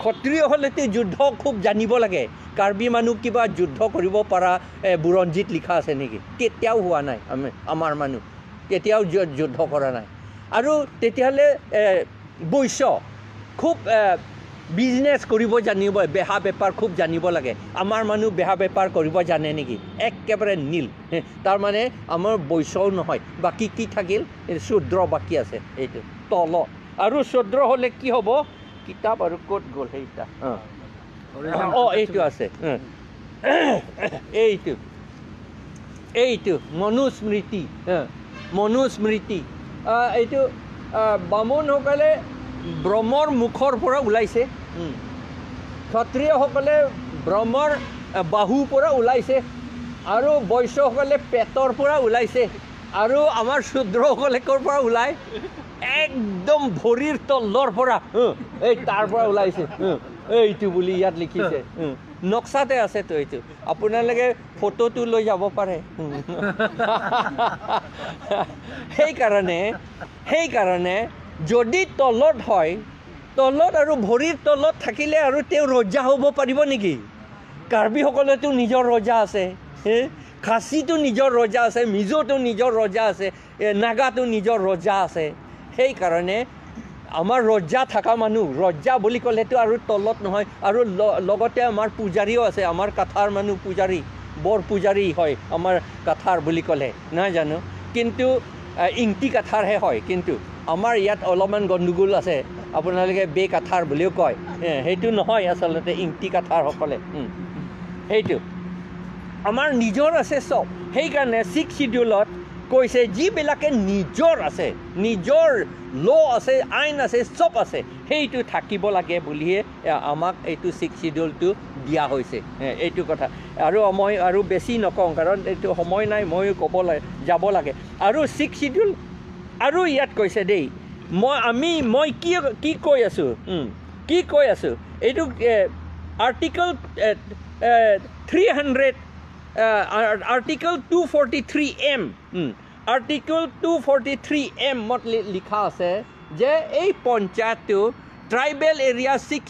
ক্ষত্ৰিয় হ'লেতো যুদ্ধ খুব জানিব লাগে, কাৰ্বি মানুহ কিবা যুদ্ধ কৰিব পৰা বুৰঞ্জীত লিখা আছে নেকি? কেতিয়াও হোৱা নাই, আমি আমাৰ মানুহ কেতিয়াও যুদ্ধ কৰা নাই। আৰু তেতিয়াহ'লে বৈশ্য খুব বিজনেছ কৰিব জানিব, বেহা বেপাৰ খুব জানিব লাগে। আমাৰ মানুহ বেহা বেপাৰ কৰিব জানে নেকি? একেবাৰে নীল। তাৰমানে আমাৰ বৈশ্যও নহয়, বাকী কি থাকিল? শূদ্ৰ বাকী আছে, এইটো তলত। আৰু শূদ্ৰ হ'লে কি হ'ব? কিতাপ আৰু ক'ত গ'ল সেইটা? অঁ, এইটো আছে, এইটো এইটো মনুস্মৃতি, মনুস্মৃতি। এইটো বামুণসকলে ব্ৰহ্মৰ মুখৰ পৰা ওলাইছে, ক্ষত্ৰিয়সকলে ব্ৰহ্মৰ বাহুৰ পৰা ওলাইছে, আৰু বৈশ্যসকলে পেটৰ পৰা ওলাইছে, আৰু আমাৰ শূদ্ৰসকলে ক'ৰ পৰা ওলায়? একদম ভৰিৰ তলৰ পৰা, এই তাৰ পৰা ওলাইছে, এইটো বুলি ইয়াত লিখিছে। নক্সাতে আছে তো এইটো, আপোনালোকে ফটোটো লৈ যাব পাৰে। সেইকাৰণে যদি তলত হয়, তলত আৰু ভৰিৰ তলত থাকিলে আৰু তেওঁ ৰজা হ'ব পাৰিব নেকি? কাৰ্বিসকলেতো নিজৰ ৰজা আছে, খাচীটো নিজৰ ৰজা আছে, মিজোটো নিজৰ ৰজা আছে, নাগাটো নিজৰ ৰজা আছে। সেইকাৰণে আমাৰ ৰজা থকা মানুহ, ৰজা বুলি ক'লেতো আৰু তলত নহয়। আৰু লগতে আমাৰ পূজাৰীও আছে, আমাৰ কাথাৰ মানুহ পূজাৰী, বৰ পূজাৰী হয় আমাৰ কাথাৰ বুলি ক'লে, নহয় জানো? কিন্তু ইংটি কাথাৰহে হয়, কিন্তু আমাৰ ইয়াত অলপমান গণ্ডগোল আছে, আপোনালোকে বে কাথাৰ বুলিও কয়, সেইটো নহয় আচলতে ইংটি কাথাৰসকলে। সেইটো আমাৰ নিজৰ আছে চব। সেইকাৰণে ছিক্স চিডিউলত কৈছে যিবিলাকে নিজৰ আছে, নিজৰ ল' আছে, আইন আছে, চব আছে, সেইটো থাকিব লাগে বুলিয়ে আমাক এইটো ছিক্স চিডিউলটো দিয়া হৈছে, এইটো কথা। আৰু মই আৰু বেছি নকওঁ, কাৰণ এইটো সময় নাই, ময়ো ক'ব লাগে, যাব লাগে। আৰু ছিক্স চিডিউল আৰু ইয়াত কৈছে দেই, মই কি কি কৈ আছোঁ, কি কৈ আছোঁ, এইটো আৰ্টিকল 300, আৰ্টিকল 243M, article 243Mত লিখা আছে যে এই পঞ্চায়তটো tribal area, six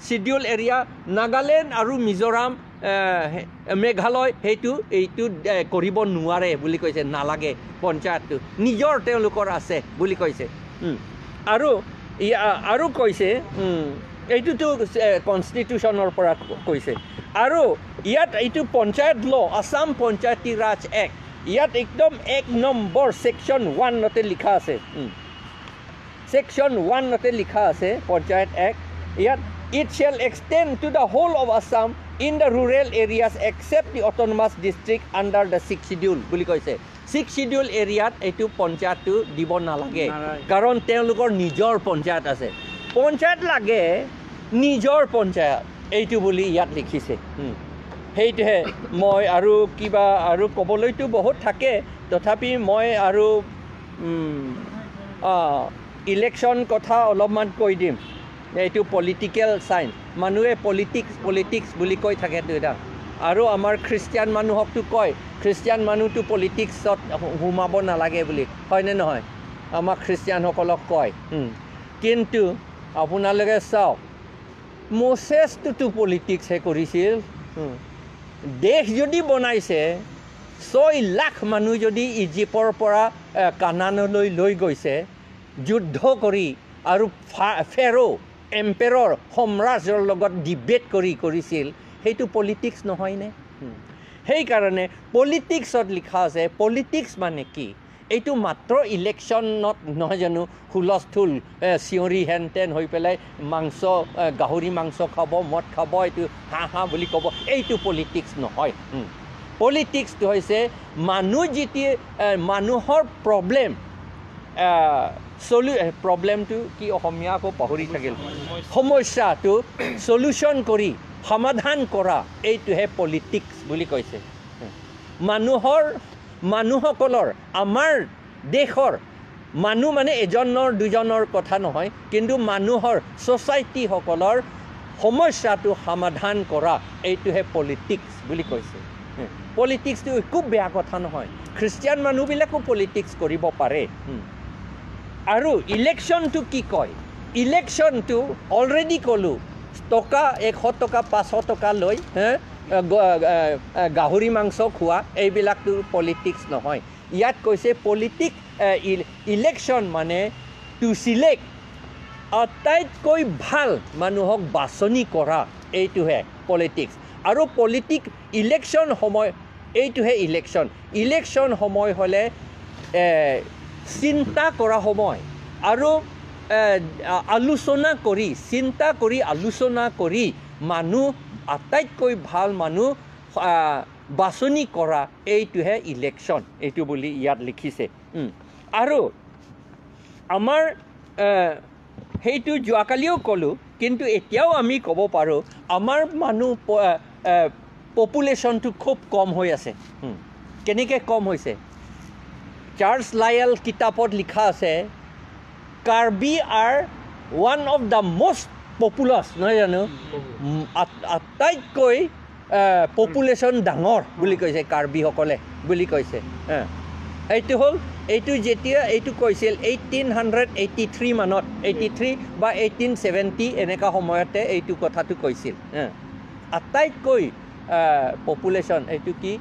schedule area, Nagaland আৰু মিজোৰাম, মেঘালয়, সেইটো এইটো কৰিব নোৱাৰে বুলি কৈছে, নালাগে পঞ্চায়তটো, নিজৰ তেওঁলোকৰ আছে বুলি কৈছে। আৰু আৰু কৈছে, এইটোতো কনষ্টিটিউশ্যনৰ পৰা কৈছে। আৰু ইয়াত এইটো পঞ্চায়ত ল', আছাম পঞ্চায়তী ৰাজ এক্ট, ইয়াত একদম 1 নম্বৰ ছেকশ্যন 1তে লিখা আছে, ছেকশ্যন 1তে লিখা আছে পঞ্চায়ত এক্ট। ইয়াত it shall extend to the whole of Assam in the rural areas except the autonomous district under the six schedule বুলি কৈছে। ছিক্স চিডিউল এৰিয়াত এইটো পঞ্চায়তটো দিব নালাগে, কাৰণ তেওঁলোকৰ নিজৰ পঞ্চায়ত আছে। পঞ্চায়ত লাগে, নিজৰ পঞ্চায়ত, এইটো বুলি ইয়াত লিখিছে। সেইটোহে মই আৰু কিবা আৰু ক'বলৈতো বহুত থাকে, তথাপি মই আৰু ইলেকশ্যন কথা অলপমান কৈ দিম। এইটো পলিটিকেল চাইন্স, মানুহে পলিটিক্স পলিটিক্স বুলি কৈ থাকে এটা। আৰু আমাৰ খ্ৰীষ্টিয়ান মানুহকতো কয়, খ্ৰীষ্টিয়ান মানুহটো পলিটিক্সত সোমাব নালাগে বুলি, হয়নে নহয়? আমাক খ্ৰীষ্টিয়ানসকলক কয়। কিন্তু আপোনালোকে চাওক, মোচেছটোতো পলিটিক্সহে কৰিছিল। দেশ যদি বনাইছে, 6 লাখ মানুহ যদি ইজিপ্তৰ পৰা কানানলৈ লৈ গৈছে যুদ্ধ কৰি, আৰু ফেৰ' এম্পেৰৰ সম্ৰাজ্যৰ লগত ডিবেট কৰি কৰিছিল, সেইটো পলিটিক্স নহয়নে? সেইকাৰণে পলিটিক্সত লিখা আছে, পলিটিক্স মানে কি? এইটো মাত্ৰ ইলেকশ্যনত নহয় জানো, হুলস্থুল চিঞৰি হেন তেন হৈ পেলাই মাংস, গাহৰি মাংস খাব, মদ খাব, এইটো হাঁ হাঁ বুলি ক'ব, এইটো পলিটিক্স নহয়। পলিটিক্সটো হৈছে মানুহ যেতিয়া মানুহৰ প্ৰব্লেম প্ৰব্লেমটো কি অসমীয়া আকৌ পাহৰি থাকিল, সমস্যাটো চলিউশ্যন কৰি সমাধান কৰা, এইটোহে পলিটিক্স বুলি কৈছে। মানুহসকলৰ, আমাৰ দেশৰ মানুহ মানে এজনৰ দুজনৰ কথা নহয়, কিন্তু মানুহৰ ছ'চাইটিসকলৰ সমস্যাটো সমাধান কৰা, এইটোহে পলিটিক্স বুলি কৈছে। পলিটিক্সটো একো বেয়া কথা নহয়, খ্ৰীষ্টিয়ান মানুহবিলাকো পলিটিক্স কৰিব পাৰে। আৰু ইলেকশ্যনটো কি কয়? ইলেকশ্যনটো অলৰেডি ক'লোঁ, টকা 100 টকা 500 টকা লৈ গাহৰি মাংস খোৱা, এইবিলাকতো পলিটিক্স নহয়। ইয়াত কৈছে পলিটিক ইলেকশ্যন মানে টু চিলেক্ট আটাইতকৈ ভাল মানুহক বাছনি কৰা এইটোহে পলিটিক্স। আৰু পলিটিক ইলেকশ্যন সময় এইটোহে ইলেকশ্যন। ইলেকশ্যন সময় হ'লে চিন্তা কৰা সময় আৰু আলোচনা কৰি চিন্তা কৰি আলোচনা কৰি মানুহ আটাইতকৈ ভাল মানুহ বাছনি কৰা এইটোহে ইলেকশ্যন, এইটো বুলি ইয়াত লিখিছে। আৰু আমাৰ সেইটো যোৱাকালিও ক'লোঁ, কিন্তু এতিয়াও আমি ক'ব পাৰোঁ আমাৰ মানুহ পপুলেশ্যনটো খুব কম হৈ আছে। কেনেকৈ কম হৈছে? চাৰ্লছ লায়েল কিতাপত লিখা আছে Karbi are one of the most populous, নহয় জানো, আটাইতকৈ পপুলেশ্যন ডাঙৰ বুলি কৈছে কাৰ্বিসকলে বুলি কৈছে। এইটো হ'ল এইটো যেতিয়া এইটো কৈছিল 1883 মানত, 83 বা 1870 এনেকুৱা সময়তে এইটো কথাটো কৈছিল। আটাইতকৈ পপুলেশ্যন এইটো কি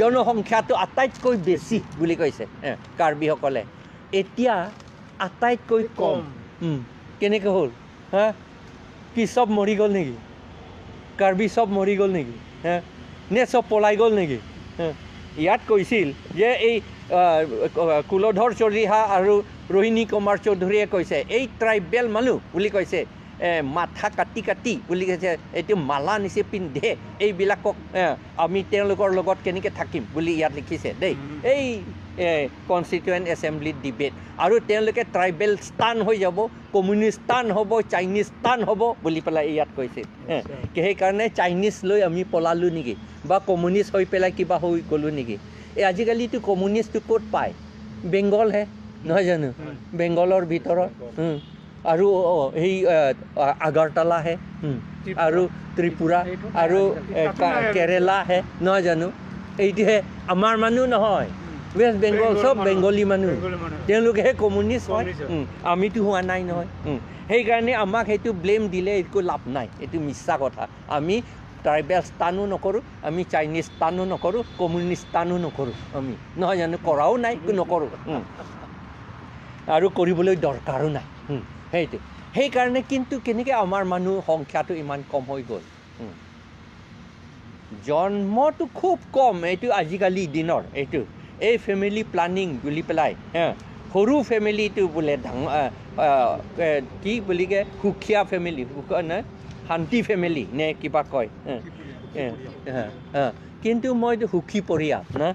জনসংখ্যাটো আটাইতকৈ বেছি বুলি কৈছে কাৰ্বিসকলে। এতিয়া আটাইতকৈ কম কেনেকৈ হ'ল? হা, কি চব মৰি গ'ল নেকি? কাৰ্বি চব মৰি গ'ল নেকি? হা, নে চব পলাই গ'ল নেকি? ইয়াত কৈছিল যে এই কুলধৰ চলিহা আৰু ৰোহিণী কুমাৰ চৌধুৰীয়ে কৈছে এই ট্ৰাইবেল মানুহ বুলি কৈছে, মাথা কাটি কাটি বুলি কৈছে, এইটো মালা নিচে পিন্ধে, এইবিলাকক আমি তেওঁলোকৰ লগত কেনেকৈ থাকিম বুলি ইয়াত লিখিছে দেই, এই কনষ্টিটুৱেণ্ট এছেম্বলিত ডিবেট। আৰু তেওঁলোকে ট্ৰাইবেল স্থান হৈ যাব, কমিউনিষ্ট স্থান হ'ব, চাইনিজ স্থান হ'ব বুলি পেলাই ইয়াত কৈছিল। সেইকাৰণে চাইনিজ লৈ আমি পলালোঁ নেকি বা কমিউনিষ্ট হৈ পেলাই কিবা হৈ গ'লোঁ নেকি? এই আজিকালিতো কমিউনিষ্টটো ক'ত পায়? বেংগলহে, নহয় জানো? বেংগলৰ ভিতৰত আৰু সেই আগাৰতালাহে আৰু ত্ৰিপুৰা আৰু কেৰেলাহে, নহয় জানো? এইটোহে আমাৰ মানুহ নহয়, ৱেষ্ট বেংগল চব বেংগলী মানুহ, তেওঁলোকেহে কমিউনিষ্ট হয়, আমিতো হোৱা নাই নহয়। সেইকাৰণে আমাক সেইটো ব্লেম দিলে একো লাভ নাই, এইটো মিছা কথা। আমি ট্ৰাইবেল স্থানো নকৰোঁ, আমি চাইনিজ স্থানো নকৰোঁ, কমিউনিষ্ট স্থানো নকৰোঁ আমি, নহয় জানো? কৰাও নাই, নকৰোঁ আৰু কৰিবলৈ দৰকাৰো নাই সেইটো। সেইকাৰণে কিন্তু কেনেকৈ আমাৰ মানুহ সংখ্যাটো ইমান কম হৈ গ'ল? জন্মটো খুব কম এইটো আজিকালি দিনৰ, এইটো এই ফেমিলি প্লানিং বুলি পেলাই সৰু ফেমিলিটো বোলে ডাঙৰ কি বুলি কয়, সুখীয়া ফেমিলি নে শান্তি ফেমিলি নে কিবা কয়, কিন্তু মইতো সুখী পৰিয়াল না,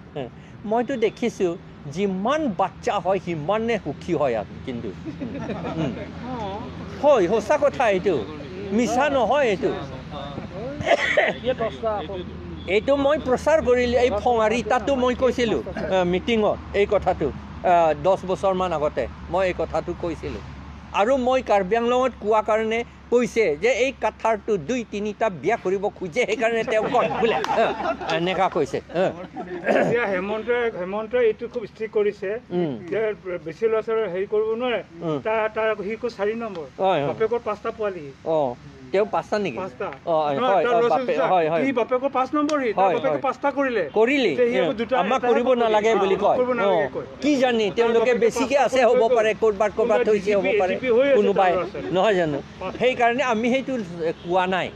মইতো দেখিছোঁ যিমান বাচ্চা হয় সিমানে সুখী হয় আমি, কিন্তু হয় সঁচা কথা, এইটো মিছা নহয়। এইটো এইটো মই প্ৰচাৰ কৰিলোঁ এই ফঙাৰী তাতো মই কৈছিলোঁ মিটিঙত এই কথাটো 10 বছৰমান আগতে মই এই কথাটো কৈছিলোঁ। আৰু মই কাৰ্বি আংলঙত কোৱা কাৰণে কৈছে যে এই কাঠাৰটো 2-3টা বিয়া কৰিব খোজে, সেইকাৰণে তেওঁ কয় বোলে এনেকুৱা কৈছে। হেমন্তই এইটো খুব ষ্ট্ৰিক্ট কৰিছে যে বেছি ল'ৰা ছোৱালী হেৰি কৰিব নোৱাৰে, তাৰ সি 4 নম্বৰ, বাপেকৰ 5টা পোৱালি। অঁ, তেওঁ 5টা নেকি? বাপেকৰ 5 নম্বৰ, 5টা কৰিলে আমাক কৰিব নালাগে বুলি কয়। কি জানি তেওঁলোকে বেছিকে আছে হ'ব পাৰে, ক'ৰবাত ক'ৰবাত থৈছে হ'ব পাৰে কোনোবাই, নহয় জানো? সেইকাৰণে আমি সেইটো কোৱা নাই।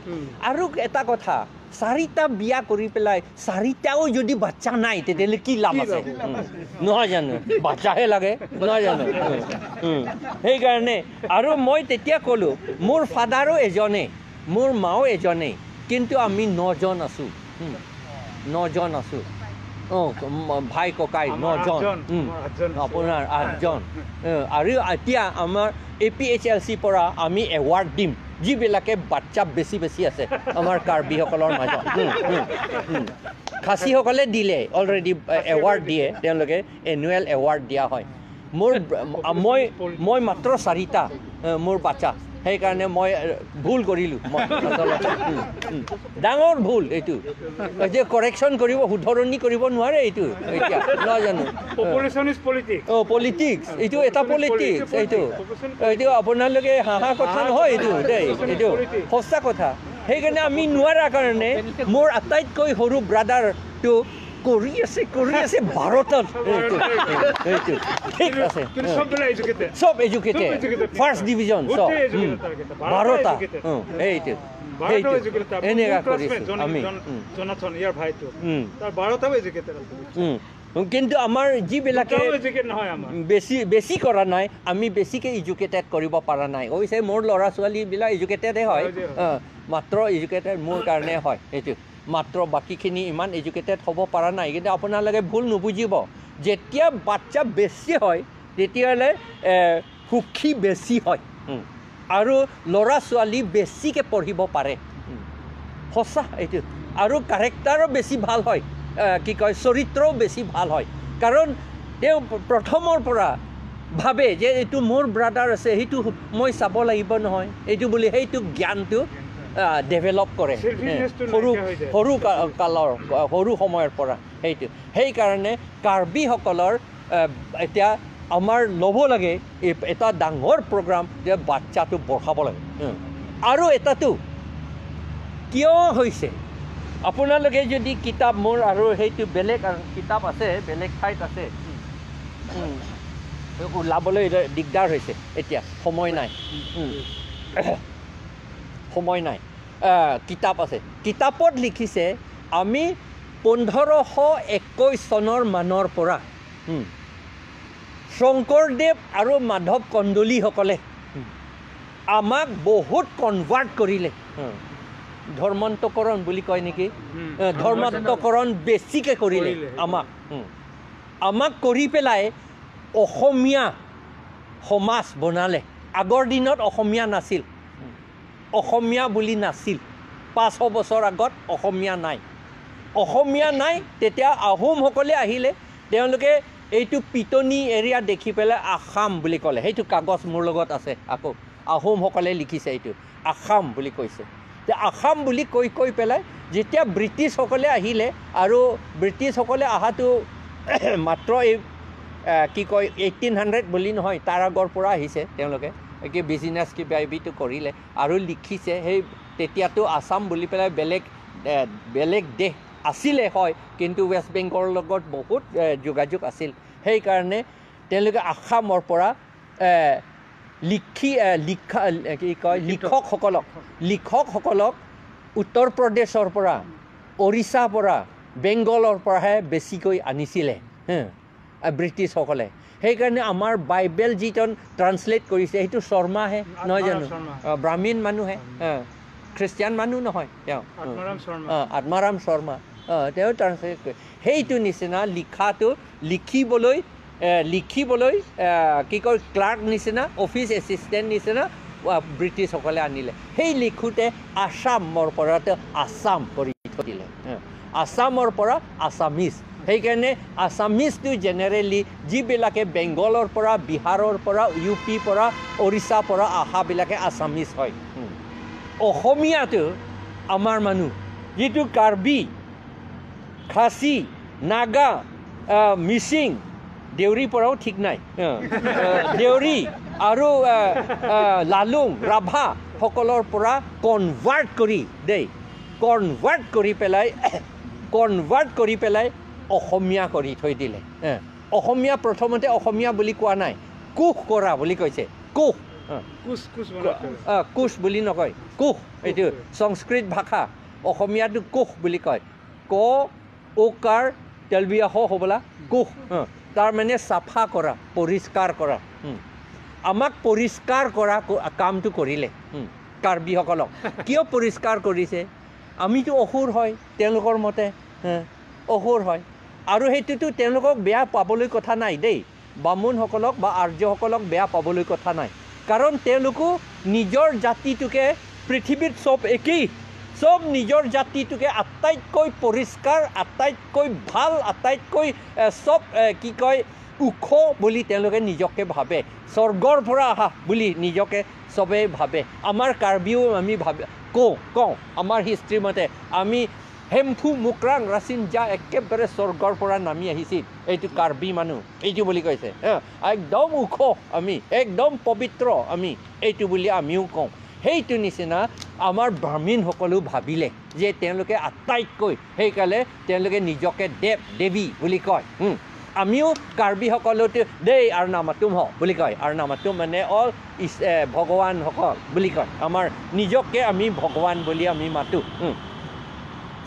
আৰু এটা কথা, 4টা বিয়া কৰি পেলাই 4টাও যদি বাচ্চা নাই তেতিয়াহ'লে কি লাভ আছে? নহয় জানো? বাচ্চাহে লাগে, নহয় জানো? সেইকাৰণে আৰু মই তেতিয়া ক'লোঁ মোৰ ফাদাৰো এজনেই, মোৰ মাও এজনেই, কিন্তু আমি 9জন আছোঁ, 9জন আছোঁ, অঁ ভাই ককাই 9জন, আপোনাৰ 8জন। আৰু এতিয়া আমাৰ APHLC পৰা আমি এৱাৰ্ড দিম যিবিলাকে বাচ্চা বেছি বেছি আছে আমাৰ কাৰ্বিসকলৰ মাজত। খাচীসকলে দিলে অলৰেডি এৱাৰ্ড দিয়ে, তেওঁলোকে এনুৱেল এৱাৰ্ড দিয়া হয়। মোৰ মই মই মাত্ৰ 4টা মোৰ বাচ্চা, সেইকাৰণে মই ভুল কৰিলোঁ, মই আচলতে ডাঙৰ ভুল এইটো, যে কাৰেকশ্যন কৰিব শুধৰণি কৰিব নোৱাৰে এইটো এতিয়া, নহয় জানো? অঁ, পলিটিক্স, এইটো এটা পলিটিক্স, এইটো এইটো আপোনালোকে হাঁহা কথা নহয় এইটো দেই, এইটো সঁচা কথা। সেইকাৰণে আমি নোৱাৰাৰ কাৰণে মোৰ আটাইতকৈ সৰু ব্ৰাদাৰটো কৰি আছে কৰি আছে 12টা। সেইটো ঠিক আছে, চব এডুকেটেড, ফাৰ্ষ্ট ডিভিজন চব 12টা। এইটো এনেকুৱা কৰিছোঁ আমি। কিন্তু আমাৰ যিবিলাকে বেছি বেছি কৰা নাই, আমি বেছিকৈ এডুকেটেড কৰিব পৰা নাই। অৱশ্যে মোৰ ল'ৰা ছোৱালীবিলাক এডুকেটেডে হয়, মাত্ৰ এডুকেটেড মোৰ কাৰণে হয় সেইটো, মাত্ৰ বাকীখিনি ইমান এডুকেটেড হ'ব পৰা নাই। কিন্তু আপোনালোকে ভুল নুবুজিব, যেতিয়া বাচ্চা বেছি হয় তেতিয়াহ'লে সুখী বেছি হয় আৰু ল'ৰা ছোৱালী বেছিকৈ পঢ়িব পাৰে, সঁচা এইটো। আৰু কাৰেক্টাৰো বেছি ভাল হয়, কি কয় চৰিত্ৰও বেছি ভাল হয়, কাৰণ তেওঁ প্ৰথমৰ পৰা ভাবে যে এইটো মোৰ ব্ৰাদাৰ আছে, সেইটো মই চাব লাগিব নহয়, এইটো বুলি সেইটো জ্ঞানটো ডেভেলপ কৰে সৰু সৰু কালৰ সৰু সময়ৰ পৰা সেইটো। সেইকাৰণে কাৰ্বিসকলৰ এতিয়া আমাৰ ল'ব লাগে এটা ডাঙৰ প্ৰগ্ৰাম যে বাচ্চাটো বঢ়াব লাগে। আৰু এটাটো কিয় হৈছে, আপোনালোকে যদি কিতাপ মোৰ আৰু সেইটো বেলেগ কিতাপ আছে, বেলেগ ঠাইত আছে, ওলাবলৈ দিগদাৰ হৈছে এতিয়া, সময় নাই, সময় নাই। কিতাপ আছে, কিতাপত লিখিছে আমি 1521 চনৰ মানৰ পৰা শংকৰদেৱ আৰু মাধৱ কন্দলীসকলে আমাক বহুত কনভাৰ্ট কৰিলে, ধৰ্মান্তকৰণ বুলি কয় নেকি, ধৰ্মান্তকৰণ বেছিকৈ কৰিলে আমাক, আমাক কৰি পেলাই অসমীয়া সমাজ বনালে। আগৰ দিনত অসমীয়া নাছিল, অসমীয়া বুলি নাছিল, 500 বছৰ আগত অসমীয়া নাই, অসমীয়া নাই। তেতিয়া আহোমসকলে আহিলে, তেওঁলোকে এইটো পিটনি এৰিয়া দেখি পেলাই আসাম বুলি ক'লে। সেইটো কাগজ মোৰ লগত আছে, আকৌ আহোমসকলে লিখিছে এইটো আসাম বুলি কৈছে। আসাম বুলি কৈ কৈ পেলাই যেতিয়া ব্ৰিটিছসকলে আহিলে, আৰু ব্ৰিটিছসকলে অহাটো মাত্ৰ এই কি কয় 1800 বুলি নহয়, তাৰ আগৰ পৰা আহিছে তেওঁলোকে, কি বিজনেছ কিবা কিবিটো কৰিলে আৰু লিখিছে। সেই তেতিয়াতো আসাম বুলি পেলাই বেলেগ বেলেগ দেশ আছিলে হয়, কিন্তু ৱেষ্ট বেংগলৰ লগত বহুত যোগাযোগ আছিল। সেইকাৰণে তেওঁলোকে আসামৰ পৰা লিখি লিখা কি কয় লিখকসকলক, লিখকসকলক উত্তৰ প্ৰদেশৰ পৰা, উৰিষ্যাৰ পৰা, বেংগলৰ পৰাহে বেছিকৈ আনিছিলে ব্ৰিটিছসকলে। সেইকাৰণে আমাৰ বাইবেল যিজন ট্ৰান্সলেট কৰিছে সেইটো শৰ্মাহে নহয় জানো, ব্ৰাহ্মীণ মানুহে, খ্ৰীষ্টিয়ান মানুহ নহয় তেওঁ, আত্মাৰাম শৰ্মা, তেওঁ ট্ৰান্সলেট কৰি সেইটো নিচিনা লিখাটো লিখিবলৈ লিখিবলৈ কি কয় ক্লাৰ্ক নিচিনা, অফিচ এছিষ্টেণ্ট নিচিনা ব্ৰিটিছসকলে আনিলে। সেই লিখোঁতে আসামৰ পৰা তেওঁ আছাম কৰি থৈ দিলে, আছামৰ পৰা আছামিজ। সেইকাৰণে আছামিজটো জেনেৰেলি যিবিলাকে বেংগলৰ পৰা, বিহাৰৰ পৰা, ইউ পিৰ পৰা, উৰিষ্যাৰ পৰা অহাবিলাকে আছামিজ হয়। অসমীয়াটো আমাৰ মানুহ যিটো কাৰ্বি, খাচী, নাগা, মিচিং, দেউৰীৰ পৰাও ঠিক নাই, দেউৰী আৰু লালুং, ৰাভা সকলৰ পৰা কনভাৰ্ট কৰি দেই, কনভাৰ্ট কৰি পেলাই, কনভাৰ্ট কৰি পেলাই অসমীয়া কৰি থৈ দিলে। অসমীয়া প্ৰথমতে অসমীয়া বুলি কোৱা নাই, কোষ কৰা বুলি কৈছে, কোষ, কোচ বুলি নকয়, কোষ, এইটো সংস্কৃত ভাষা, অসমীয়াটো কোষ বুলি কয়, ক অকাৰ তেলবিয়া হ হ'বলা, কোষ, তাৰমানে চাফা কৰা, পৰিষ্কাৰ কৰা। আমাক পৰিষ্কাৰ কৰা কামটো কৰিলে কাৰ্বিসকলক। কিয় পৰিষ্কাৰ কৰিছে? আমিতো অসুৰ হয় তেওঁলোকৰ মতে, অসুৰ হয়। আৰু সেইটোতো তেওঁলোকক বেয়া পাবলৈ কথা নাই দেই, বামুণসকলক বা আৰ্যসকলক বেয়া পাবলৈ কথা নাই, কাৰণ তেওঁলোকো নিজৰ জাতিটোকে পৃথিৱীত চব একেই, চব নিজৰ জাতিটোকে আটাইতকৈ পৰিষ্কাৰ, আটাইতকৈ ভাল, আটাইতকৈ চব কি কয় ওখ বুলি তেওঁলোকে নিজকে ভাবে, স্বৰ্গৰ পৰা অহা বুলি নিজকে চবেই ভাবে। আমাৰ কাৰ্বিও আমি ভাবে কওঁ কওঁ আমাৰ হিষ্ট্ৰী মতে আমি হেমফু মুকৰাং ৰাচিন যা একেবাৰে স্বৰ্গৰ পৰা নামি আহিছিল, এইটো কাৰ্বি মানুহ এইটো বুলি কৈছে, একদম ওখ আমি, একদম পবিত্ৰ আমি এইটো বুলি আমিও কওঁ। সেইটো নিচিনা আমাৰ ব্ৰাহ্মীণসকলেও ভাবিলে যে তেওঁলোকে আটাইতকৈ, সেইকাৰণে তেওঁলোকে নিজকে দেৱ দেৱী বুলি কয়। আমিও কাৰ্বিসকলেতো দেই আৰু নামাতুম হ বুলি কয়। আৰু নামাতুম মানে অল ভগৱানসকল বুলি কয়। আমাৰ নিজকে আমি ভগৱান বুলি আমি মাতোঁ।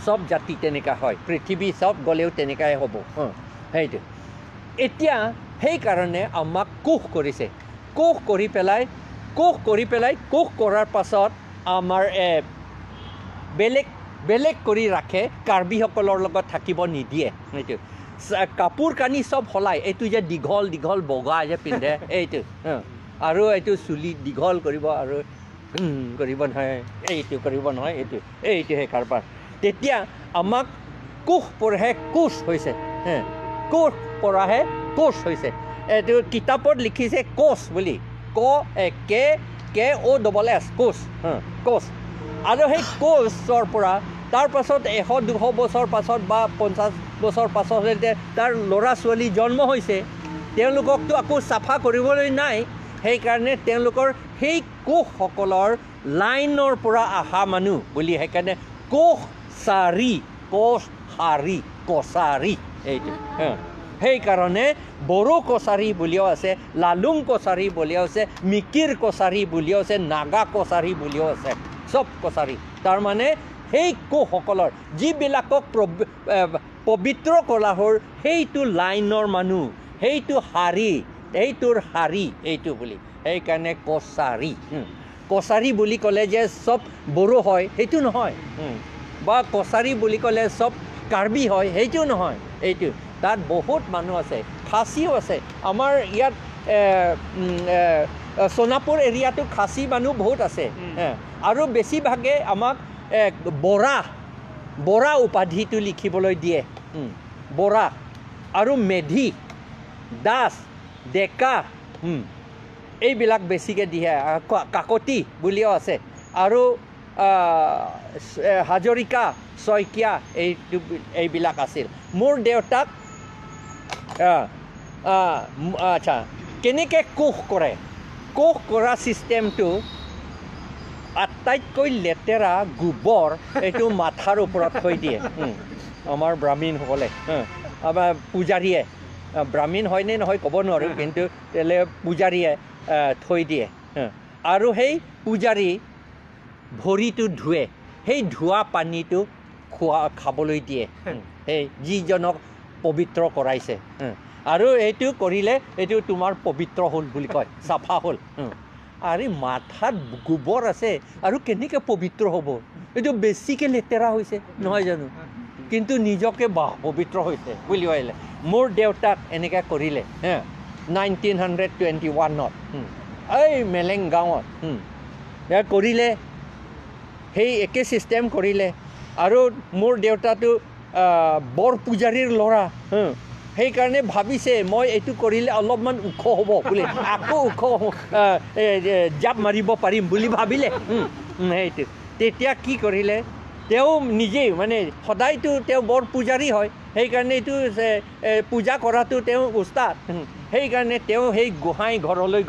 চব জাতি তেনেকুৱা হয়, পৃথিৱী চব গ'লেও তেনেকুৱাই হ'ব। সেইটো এতিয়া সেইকাৰণে আমাক কোষ কৰিছে। কোষ কৰি পেলাই কোষ কৰাৰ পাছত আমাৰ বেলেগ বেলেগ কৰি ৰাখে, কাৰ্বিসকলৰ লগত থাকিব নিদিয়ে। সেইটো কাপোৰ কানি চব সলাই, এইটো যে দীঘল দীঘল বগা যে পিন্ধে এইটো, আৰু এইটো চুলি দীঘল কৰিব আৰু কৰিব নহয়, এইটো কৰিব নহয়, এইটো এইটোহে কাৰবাৰ। তেতিয়া আমাক কোষ পঢ়ে কোচ হৈছে, কোষ পঢ়াহে কোচ হৈছে। এইটো কিতাপত লিখিছে কোচ বুলি, ক K K O double S, Koch, Koch. আৰু সেই কোচৰ পৰা তাৰপাছত 100-200 বছৰ পাছত বা 50 বছৰ পাছত তাৰ ল'ৰা ছোৱালী জন্ম হৈছে, তেওঁলোককতো আকৌ চাফা কৰিবলৈ নাই। সেইকাৰণে তেওঁলোকৰ সেই কোষসকলৰ লাইনৰ পৰা অহা মানুহ বুলি সেইকাৰণে কোষ চাৰি, কোচ শাৰী, কছাৰী এইটো। সেইকাৰণে বড়ো কছাৰী বুলিও আছে, লালুং কছাৰী বুলিও আছে, মিকিৰ কছাৰী বুলিও আছে, নাগা কছাৰী বুলিও আছে, চব কছাৰী। তাৰমানে সেই কোষসকলৰ যিবিলাকক পবিত্ৰ কৰা হ'ল সেইটো লাইনৰ মানুহ, সেইটো শাৰী, এইটোৰ শাৰী এইটো বুলি, সেইকাৰণে কছাৰী। কছাৰী বুলি ক'লে যে চব বড়ো হয় সেইটো নহয়, বা কছাৰী বুলি ক'লে চব কাৰ্বি হয় সেইটো নহয়। এইটো তাত বহুত মানুহ আছে, খাচীও আছে। আমাৰ ইয়াত সোণাপুৰ এৰিয়াটো খাচী মানুহ বহুত আছে, আৰু বেছিভাগে আমাক বৰা বৰা উপাধিটো লিখিবলৈ দিয়ে, বৰা আৰু মেধি, দাস, ডেকা, এইবিলাক বেছিকৈ দিয়ে। কাকতি বুলিও আছে, আৰু হাজৰিকা, শইকীয়া, এইটো এইবিলাক আছিল। মোৰ দেউতাক আচ্ছা কেনেকৈ কোষ কৰে, কোষ কৰা ছিষ্টেমটো আটাইতকৈ লেতেৰা গোবৰ এইটো মাথাৰ ওপৰত থৈ দিয়ে আমাৰ ব্ৰাহ্মীণসকলে, আমাৰ পূজাৰীয়ে, ব্ৰাহ্মীণ হয়নে নহয় ক'ব নোৱাৰোঁ, কিন্তু তেলে পূজাৰীয়ে থৈ দিয়ে। আৰু সেই পূজাৰী ভৰিটো ধুৱে, সেই ধোৱা পানীটো খোৱা খাবলৈ দিয়ে সেই যিজনক পবিত্ৰ কৰাইছে। আৰু এইটো কৰিলে এইটো তোমাৰ পবিত্ৰ হ'ল বুলি কয়, চাফা হ'ল। আৰে মাথাত গোবৰ আছে আৰু কেনেকৈ পবিত্ৰ হ'ব, এইটো বেছিকৈ লেতেৰা হৈছে নহয় জানো, কিন্তু নিজকে বাহ পবিত্ৰ হৈছে বুলি ভাবিলে। মোৰ দেউতাক এনেকৈ কৰিলে 1921ত এই মেলেং গাঁৱত কৰিলে, সেই একে ছিষ্টেম কৰিলে। আৰু মোৰ দেউতাটো বৰ পূজাৰীৰ ল'ৰা, সেইকাৰণে ভাবিছে মই এইটো কৰিলে অলপমান ওখ হ'ব বুলি, আকৌ ওখ জাপ মাৰিব পাৰিম বুলি ভাবিলে। সেইটো তেতিয়া কি কৰিলে, তেওঁ নিজেই মানে সদায়তো তেওঁ বৰ পূজাৰী হয়, সেইকাৰণে এইটো পূজা কৰাটো তেওঁ উস্তাদ, সেইকাৰণে তেওঁ সেই গোহাঁই ঘৰলৈ গৈ